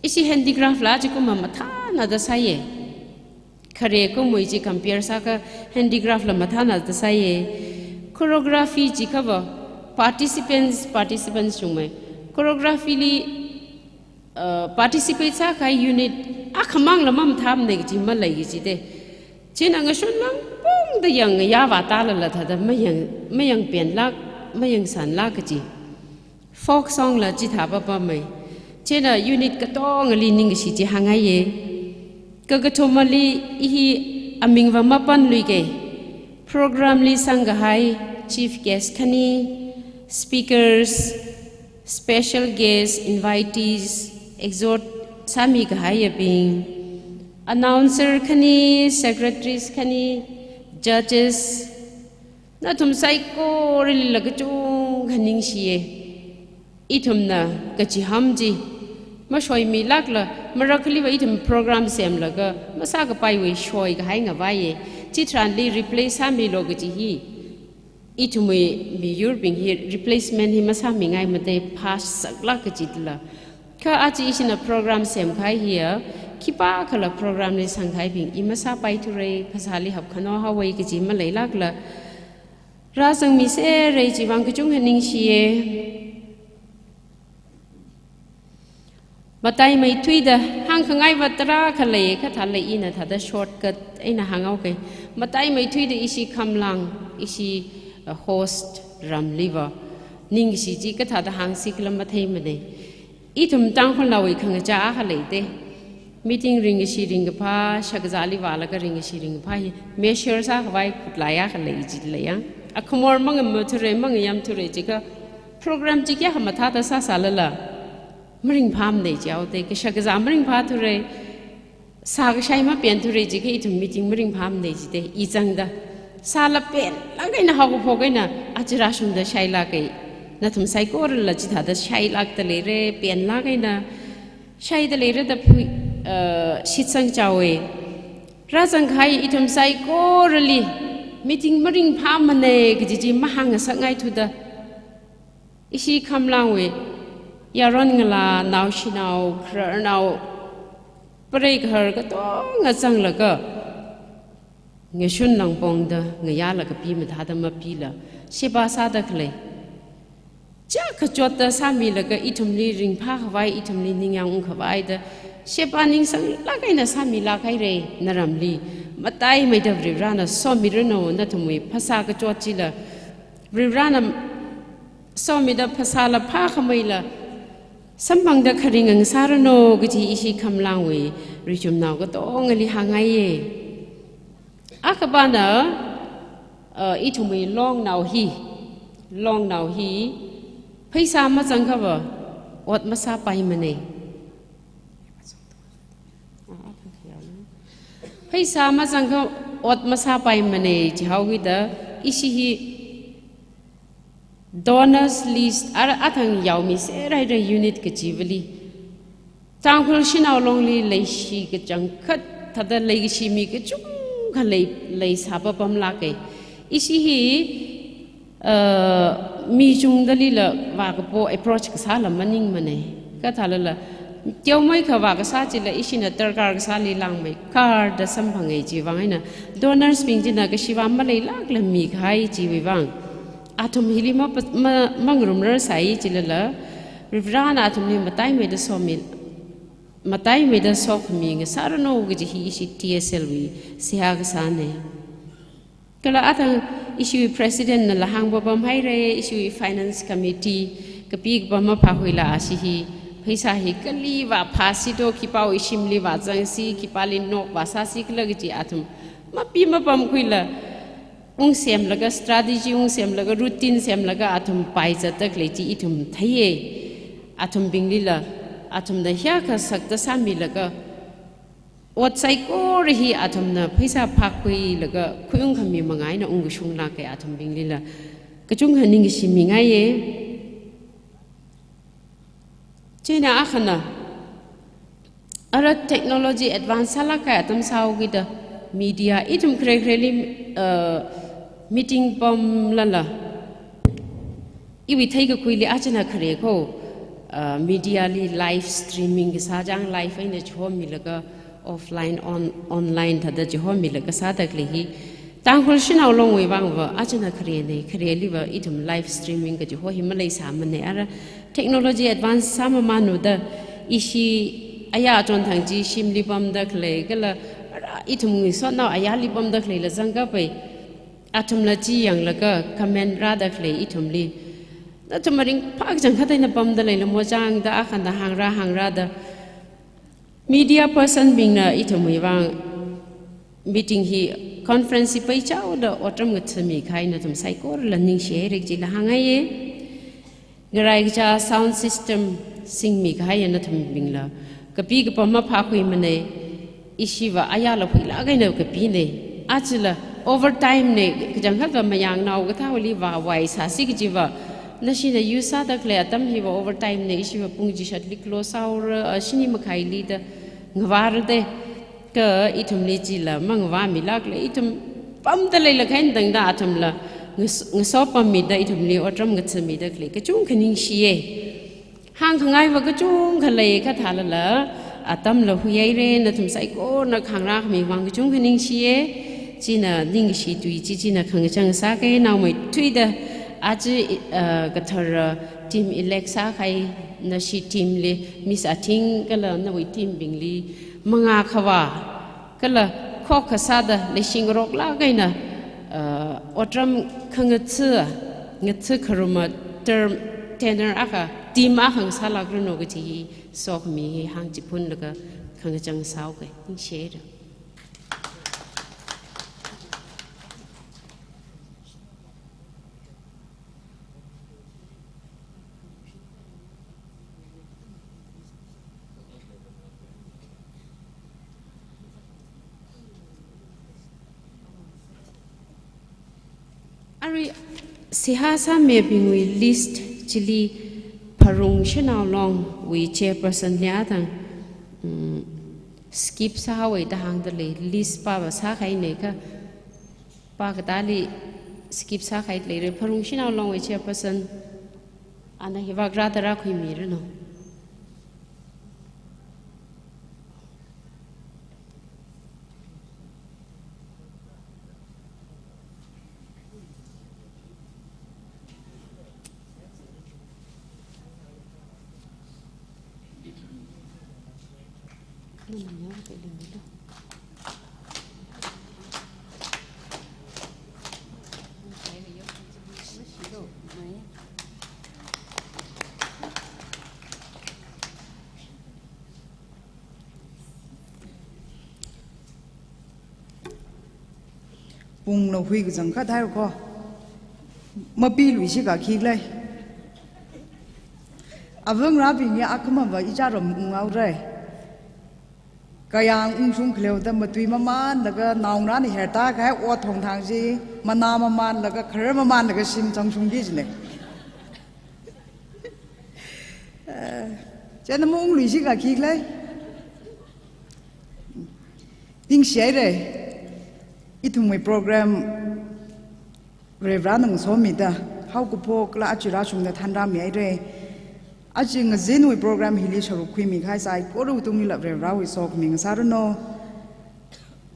Ishi handicraft la ajakumva mathānada sāya. Khare kumwui chi compare sākha handicraft la mathānada sāya. Choreography chikhava participants, participants chungmei. Choreography li, uh, participate sākahai unit akhamangla mamathāmana kaji malei kajite. China ngashun langpongda yangngayā vātālala thāda mayang, mayangpenlāk, mayangsanlāk kaji. Folk song la chithā papamei. China unit katongali ningkashi chi hāngngaiya. Kakathumali ihi amingva mapanluike. Program li sangkahai chief guest khani, speakers, special guests, invitees, exhort sāmikahaiyabing, announcer khani, secretaries khani, judges, nathum saikoralila kachungkha ningshiya. Ithumna kachiham chi mashoimilākla, marakhaliva ithum program semlaga masākapaiwui shoikahai ngavaiya. Chitharanli replace sāmilu kaji hi, ithumwui miyurbing hi replacement hi masāmingaimate, phāsaklāk kajila. Kha aja ishina program semkahai hiya, khipākhala program li sangkahaibing i masāpaithura, phasāli hapkhano haowa kaji maleilākla, rāzangmisera chiwuivang kachungkha ningshiya. Mataimeithuida hāngkhangaiva tarākha lei, kha thālala ina thāda shortcut eina hānghaoke. Mataimeithuida ishi khamlang, ishi, uh, host ramliva ningkashi chi kathāda hāngsi khala matheimana. Ithum Tangkhulnaowui khangachā akha leite. Meeting ringkashi ringkaphā, shakazāli vālaga ringkashi ringkaphā hi measure sākhavai khutlai akha lei jilei ya. Akhamor mangamathure, mangayamthure jiakha program chi kayākha mathāda sāsālala maringphāmana jihaote, kashakazā maringphāthure, sākashai mapenthura jiakha ithum meeting maringphāmana jite, i zangda. Sāla penlāk eina haokaphok eina aja rāshungda shailāka. Nathum saikorala chithāda shailākda leira, penlāk eina shaida leira da phui, uh, shitsang chaowa. Rāzangkahai ithum saikorali meeting maringphāmana kaji chi mahāngngasakngaithuda, ishi khamlangwui yaron ngalā, naoshinao, khararnao, preikhar katonga zanglaga ngashun langpongda ngayālaga pi mathāda mapila, sheba sāda khalei, chākha chotda sāmilaga ithumli ringphākhavai, ithumli ningyāng ungkhavai da sheba ningsanglāk eina sāmilāk haira. Naramli mataimeida Varivarana somiranu. Nathumwui phasā kachot chila Varivarana somida phasāla phākhameila samphangda kharing ngasāranu kaji ishi khamlangwui richumnao katongali hāngngaiya. Akhapana, uh, ithumwui longnao hi, longnao hi pheisā mazangakhava ot masāpaimana. Pheisā mazangakha ot masāpaimana jihaokida, ishi hi donors list ar athang yaomisera da unit kachivali. Tangkhul Shanao Longli leishi kachangkhat thāda leikashi mi kachungkha lei, leisāpapamlāka. Ishi hi, uh, mi chungdalila vākapo approach kasāla maningmana. Kha thālala teomeikha vākasā chila ishina darkar kasāli langmeikharda samphanga. Chiwuivang eina donors bing china kashiva maleilākla mikahai chiwuivang, athum hili ma, ma, mangarumrarsai chilala, Varivarana athumli mataimeida somi, mataimeida sokhami ngasāranu kaji hi ishi T S L wui seihā kasāna. Kala athang ishiwui president nala hāngpapamhaira, ishiwui finance committee kapi kapam maphākhuila ashi hi, pheisā hi kali vāphāsi do, khipāwui shimli vāzangsi, khipāli nok vāsāsi kala kaji athum mapi mapamkhuila, ungsemlaga, strategy ungsemlaga, routine semlaga athum paizatda khalei chi ithum theiya. Athumbinglila, athumna hiyākha sakta sāmilaga, Ot saikora hi athumna pheisā phākhuilaga khuiung khami manga eina ungkashung lāka, athumbinglila kachungkha ningshimingaiye. Chieina akhana, ara technology advance sālāk kahai atam sāhaokida media, ithum khare khareli, uh, meeting pamlala, iwui theikakhuili achana khare kho, uh, media li live streaming kasā chang, live eina chihomilaga, offline, on, online thāda chihomilaga sāda khalei hi, Tangkhul Shanao Longwui vangva achana kharena, khareliva ithum live streaming kachiho hi maleisāmana. Ara technology advance sāmamānluda, ishi aya achonthang chi shimli pamda khalei, kala ara ithum ngisotnao ayarli pamda khaleila zangkapai, athumla chi yanglaga comment rāda khalei ithumli, nathum maringphā kachangkhat eina pamda leilamo chang da akhana hāngra hāngrada, media person bingna ithumwui vang meeting hi, conference hi peichaoda otram ngathami kahai nathum saikorala ningshihaira kajila hāngngaiye. Ngarai kaja sound system singmi kahai nathumbingla kapi kapam maphākhuimana. Ishiva ayala khuilāk eina kapina. Achila overtime na, kachangkhatva mayangnao kathāwuili vāvai sāsi kajiva, nashina use sāda khalei atam hiva overtime na, ishiva pung chishatli close sāhaora, ah, shini makhaili da ngavāra de. Kha ithumli chila mangavāmilākla, ithum pamda leilakha eina tangda athumla ngas-, ngasopammida ithumli otram ngathamida khalei kachungkha ningshiye. Hāngkhangaiva kachungkha lei, kha thālala atamla huihaira, nathum saikora hāngrākhami vang kachungkha ningshiye. China ningshi tui chi china khangachang sāka, naomeithuida aja, uh, kathara team elect sākahai nashi team li, Miss Athing kala nawui team bingli, manga khavā, kala khokkha sāda leishingaroklāk eina, uh, otram khangatha, ngatha kharuma term, tenure akha, team akha ngasālākranu kaji hi sokhami hi hāngchiphunlaga khangachang sāhaoka. Ningshihaira. Arui seihā sāmibingwui list chili Pharung Shanao Longwui chairperson li atang, mm, skip sāhaowa da hāngda lei, list pava sākahaina kha, pa katāli skip sākahai leira. Pharung Shanao Longwui chairperson, ana hivāk rāda rākhuimiranu. Pungla hui kachangkhat haira kho. Mapiluishika khikhala. Avangarābingli akhamava ichāram unghaora. Kayāng ungshung khaleoda matui mamanlaga naongarāna hertākahai ot thongthang chi, mana mamanlaga, kharar mamanlaga shim changshungki kajina. Eh, chieina maungluishika khikhala. Ningshihaira. Ithumwui program Varivarāna ngasomida, haokaphokla aja rāshungda thanrāmihaira. Aja ngazinwui program hili sharuk khuimi kahai saikorali tungli Varivarāwui sokhami ngasāranu.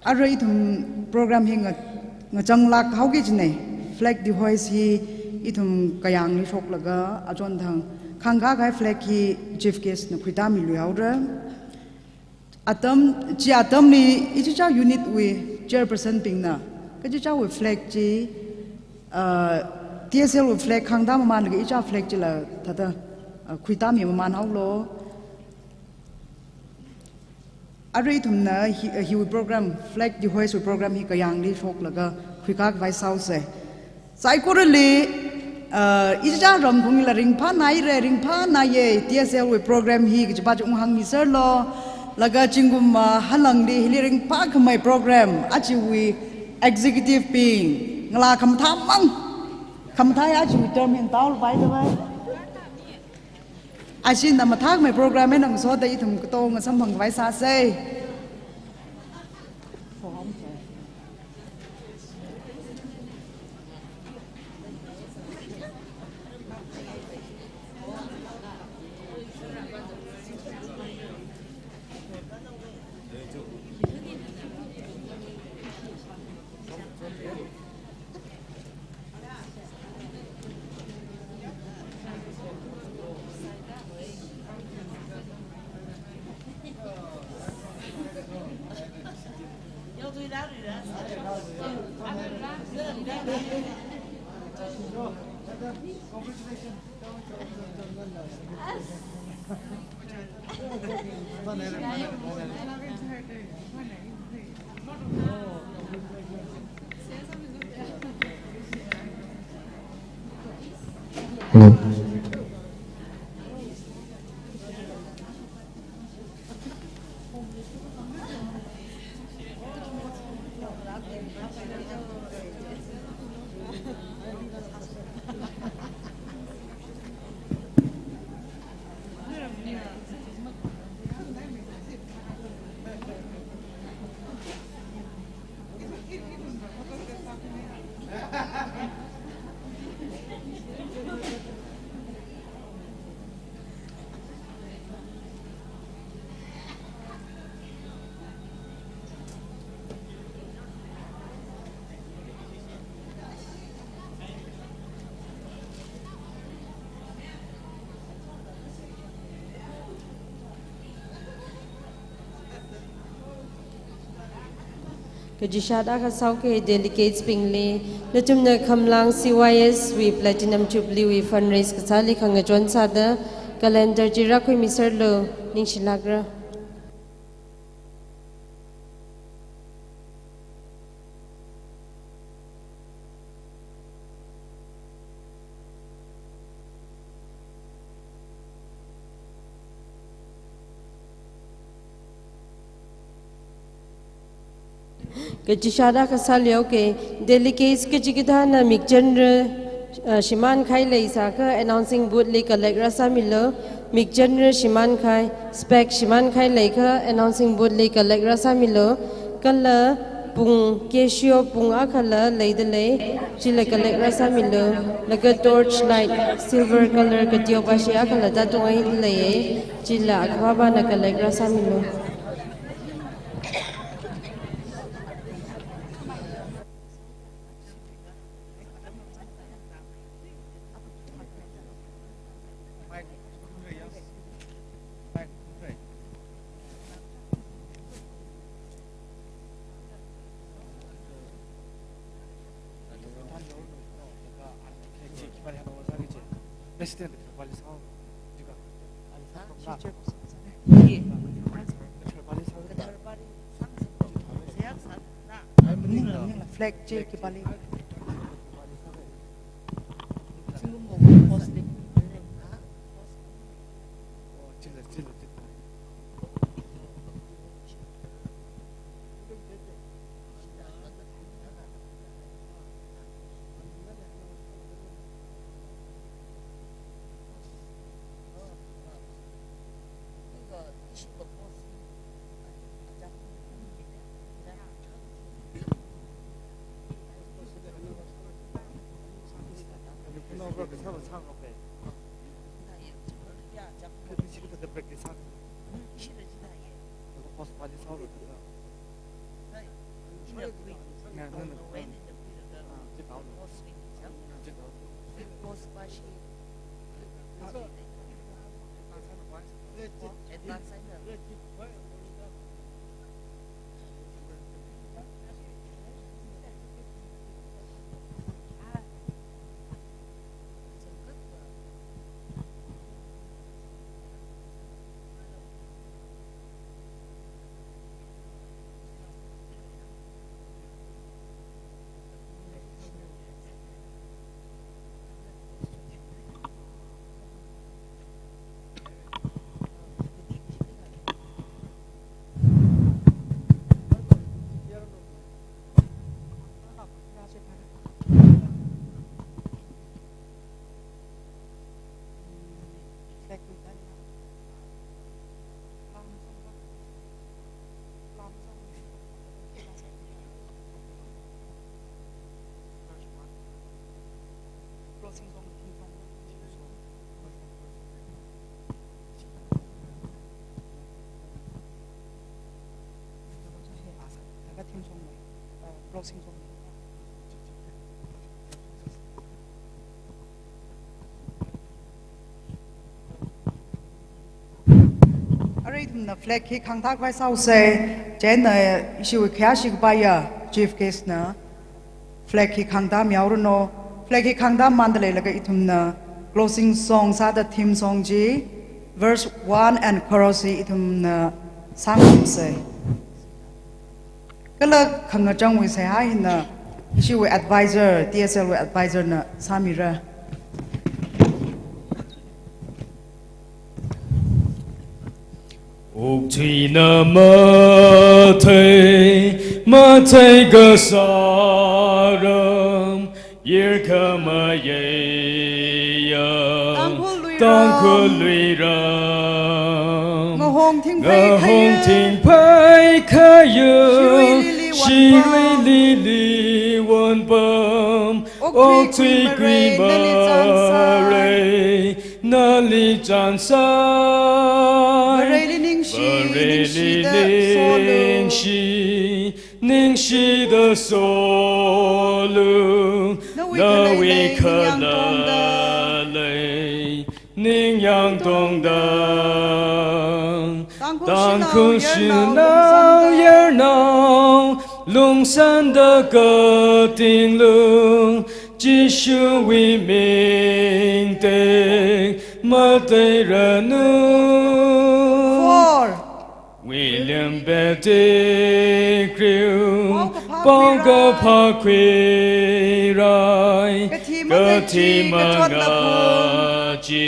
Arui ithum program hi nga-, ngachanglāk haoki kajina. Flag dehoist hi ithum Kayāngli shoklaga achonthang khangkā kahai flag hi chief guest na khuitāmiluihaora. Atam, chi atamli ichichā unit wui chairperson bingna kachichāwui flag chi, uh, T S L wui flag khangtā mamanlaga ichā flag chila thāda, uh, khuitāmi mamanhaolu. Arui ithumna hi, uh, hiwui program, flag dehoist wui program hi Kayāngli shoklaga khuikā khavai sāhaosa. Saikorali, uh, ichā ramkhangali ringphānaira, ringphānaiya, T S L wui program hi kajipa chi unghāngmiserlu. Laga zingkum, ah, halangli hili ringphākhamei program, ajawui executive bing, ngalā khamathā mang, khamathā ya ajawui term hin tau, by the way. Ashi na mathākhamei program eina ngasoda ithum katonga samphangkhavai sāsa. Hello. Kachishāda kasāo ke delegates bingli, nathumna Khamlang C Y S wui Platinum Jubilee wui fundraise kasāli khangachon sāda calendar chi rākhuimiserlu, ningshilākra. Kachishāda kasāli haoke, delegates kachikathāna mikchanra, uh, shimānkahai leisākha announcing booth li collect rāsāmilu, mikchanra shimānkahai, spec shimānkahai leikha announcing booth li collect rāsāmilu, kala pung, Casio pung akhala leidalei, chila collect rāsāmilu, laga torch light, silver color kateopashi akhala tātungaidalei, chila akhavāvāna collect rāsāmilu. Flag chi khipāli. Arui ithumna flag hi khangtā khavai sāusei, chieina ishiwui khayāshi kapaiya chief guest na flag hi khangtā mihaoranu, flag hi khangtā mānda leilaga ithumna closing song sāda theme song chi, verse one and chorus hi ithumna sāngarumsei. Kala khangachangwui seihā hina ishiwui advisor, T S L wui advisor na sāmira. Okthuina mathei, mathei kasā ram, yirkhamaye ya, Tangkhul luiram. Tangkhul luiram. Ngahong thingphei, ngahong khayung, thingphei khayung, shirui lili, shirui wonpam, lili wonpam. Okthui, okthui khuimarei, khuimarei, nali chānsai, nali chānsai. Vareili ningshi, Vareili ningshida solu, ningshi, ningshida solu. Nawui, nawui khalei, khalei, ningyāng tongda, ningyāng tongda. Tangkhul, Tangkhul shanao, shanao, yarnao, yarnao, lungsānda kating lung, Jishuwui ming teng mateiranu. Four. William Pettigrew, paokaphā khuirai, paokaphā khuirai, kathi mangāchi, kathi mangāchi,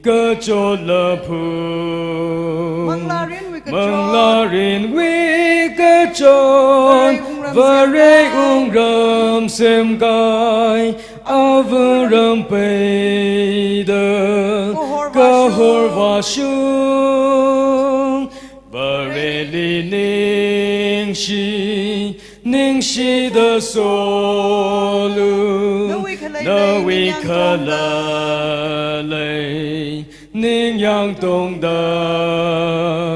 kachotla phung, kachotla phung. Manglārinwui kachot, manglārinwui kachot, Varewui wungram, Varewui wungram semkahai, Avāram peida, kahor vāshung, kahor vāshung. Vareili ningshi, ningshida solu, nawui khalei, nawui khalei, ningyāng tongda.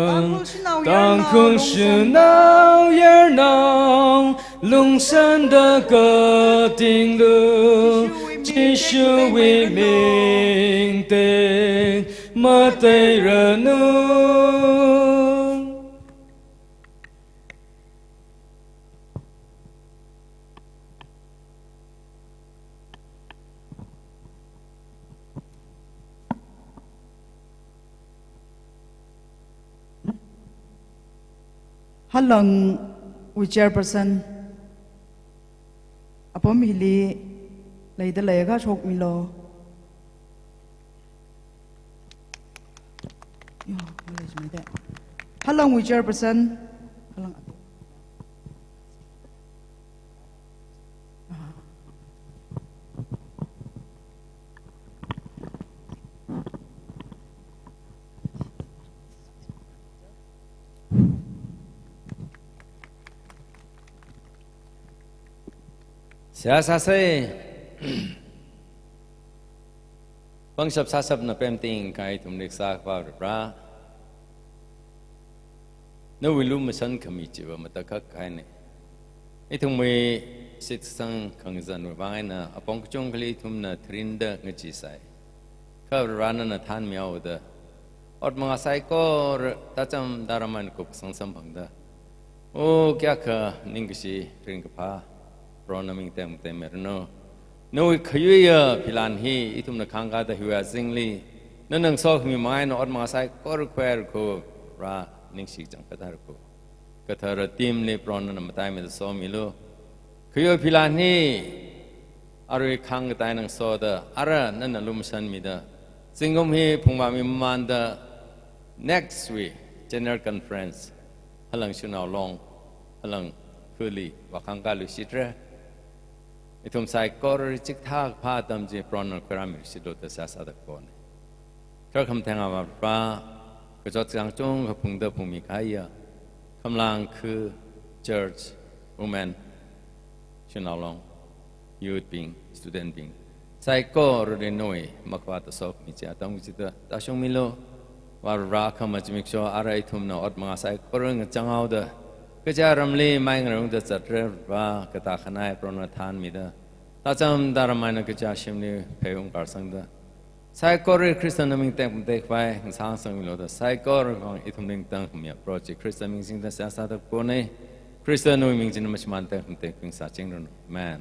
Tangkhul shanao, Tangkhul yarnao, shanao, yarnao, lungsānda kating lung, Jishuwui ming teng, Jishuwui ming teng, mateiranu. Halangwui chairperson, apam hili leida leiakha shokmilu. Yo, knowledge made. Halangwui chairperson, halang. Seihā sāsei. Pangshap sāshapna pemting kahai ithumli kasā Akhava Vare. Nawui lumashan khami chiva matakhak kahaina. Ithumwui shitsang khangazanwui vang eina apong kachungkhali ithumna tharinda ngacheesai. Kha Vare nana thanmihaoda, ot manga saikora tacham tharam eina kupsang samphangda, o kayākha ningkashi ringkaphā, Proho na ming teng teng miranu. Nawui khayuiya philan hi ithumna khangkāda hiwui azingli, nana ngasokhami manga eina ot manga saikora khuihaira kho, Vare ningshi chang kathar kho. Kathara team li Proho nana mataimida somilu. Khayuiya philan hi arui khangkatā eina ngasoda, ara nana lumashanmida, zingkum hi phungvāmi mamānda, next week general conference, halang Shanao Long, halang khali vākhangkā luishitra. Ithum saikora chikathā kaphā atam chi Proho nana khuirāmi shitlu da seihā sāda kona. Kharkham theng Avā Vare, kachot kachāng kachungkha phungda phungmi kahaiya, Khamlang khu, church, women, Shanao Long, youth bing, student bing, saikorali nawui makhavāta sokhami chi atam kachida tāshungmilu. Vare, khamathā zimiksho ara ithumna ot manga saikora ngachang haoda, Kaja ramli mai ngarungda zatra va kata khanai prona thanmida, tacham taram eina kaja shimli phei ungkar sangda, saikora Khristana ming tekmatek vai ngasang sangmilu da, saikora vang ithum ningtang khamiya project Khrista ming singda sāsāda kone, Khristana ming china mashimānda tekmatek ping sāchingranu. Amen.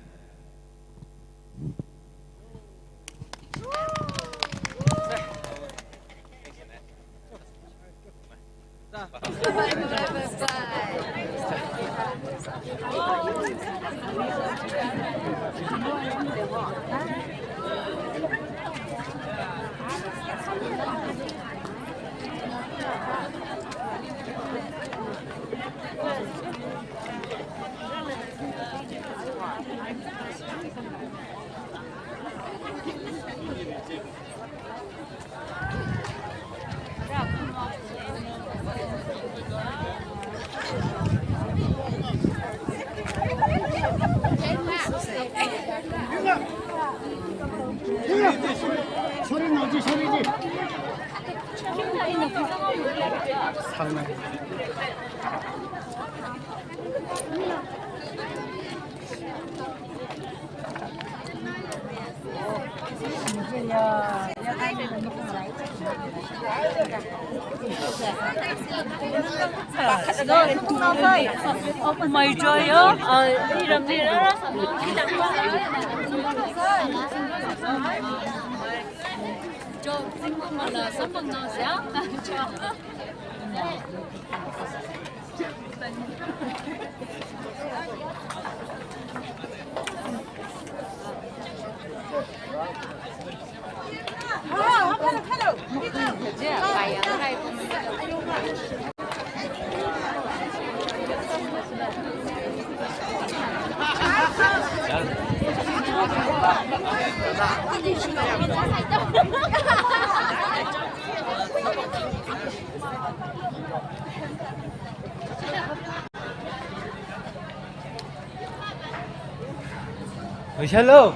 Hello.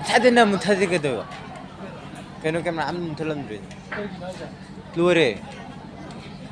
Tadi na muthadi kedo. Keno camera am muthalam dri. Lure.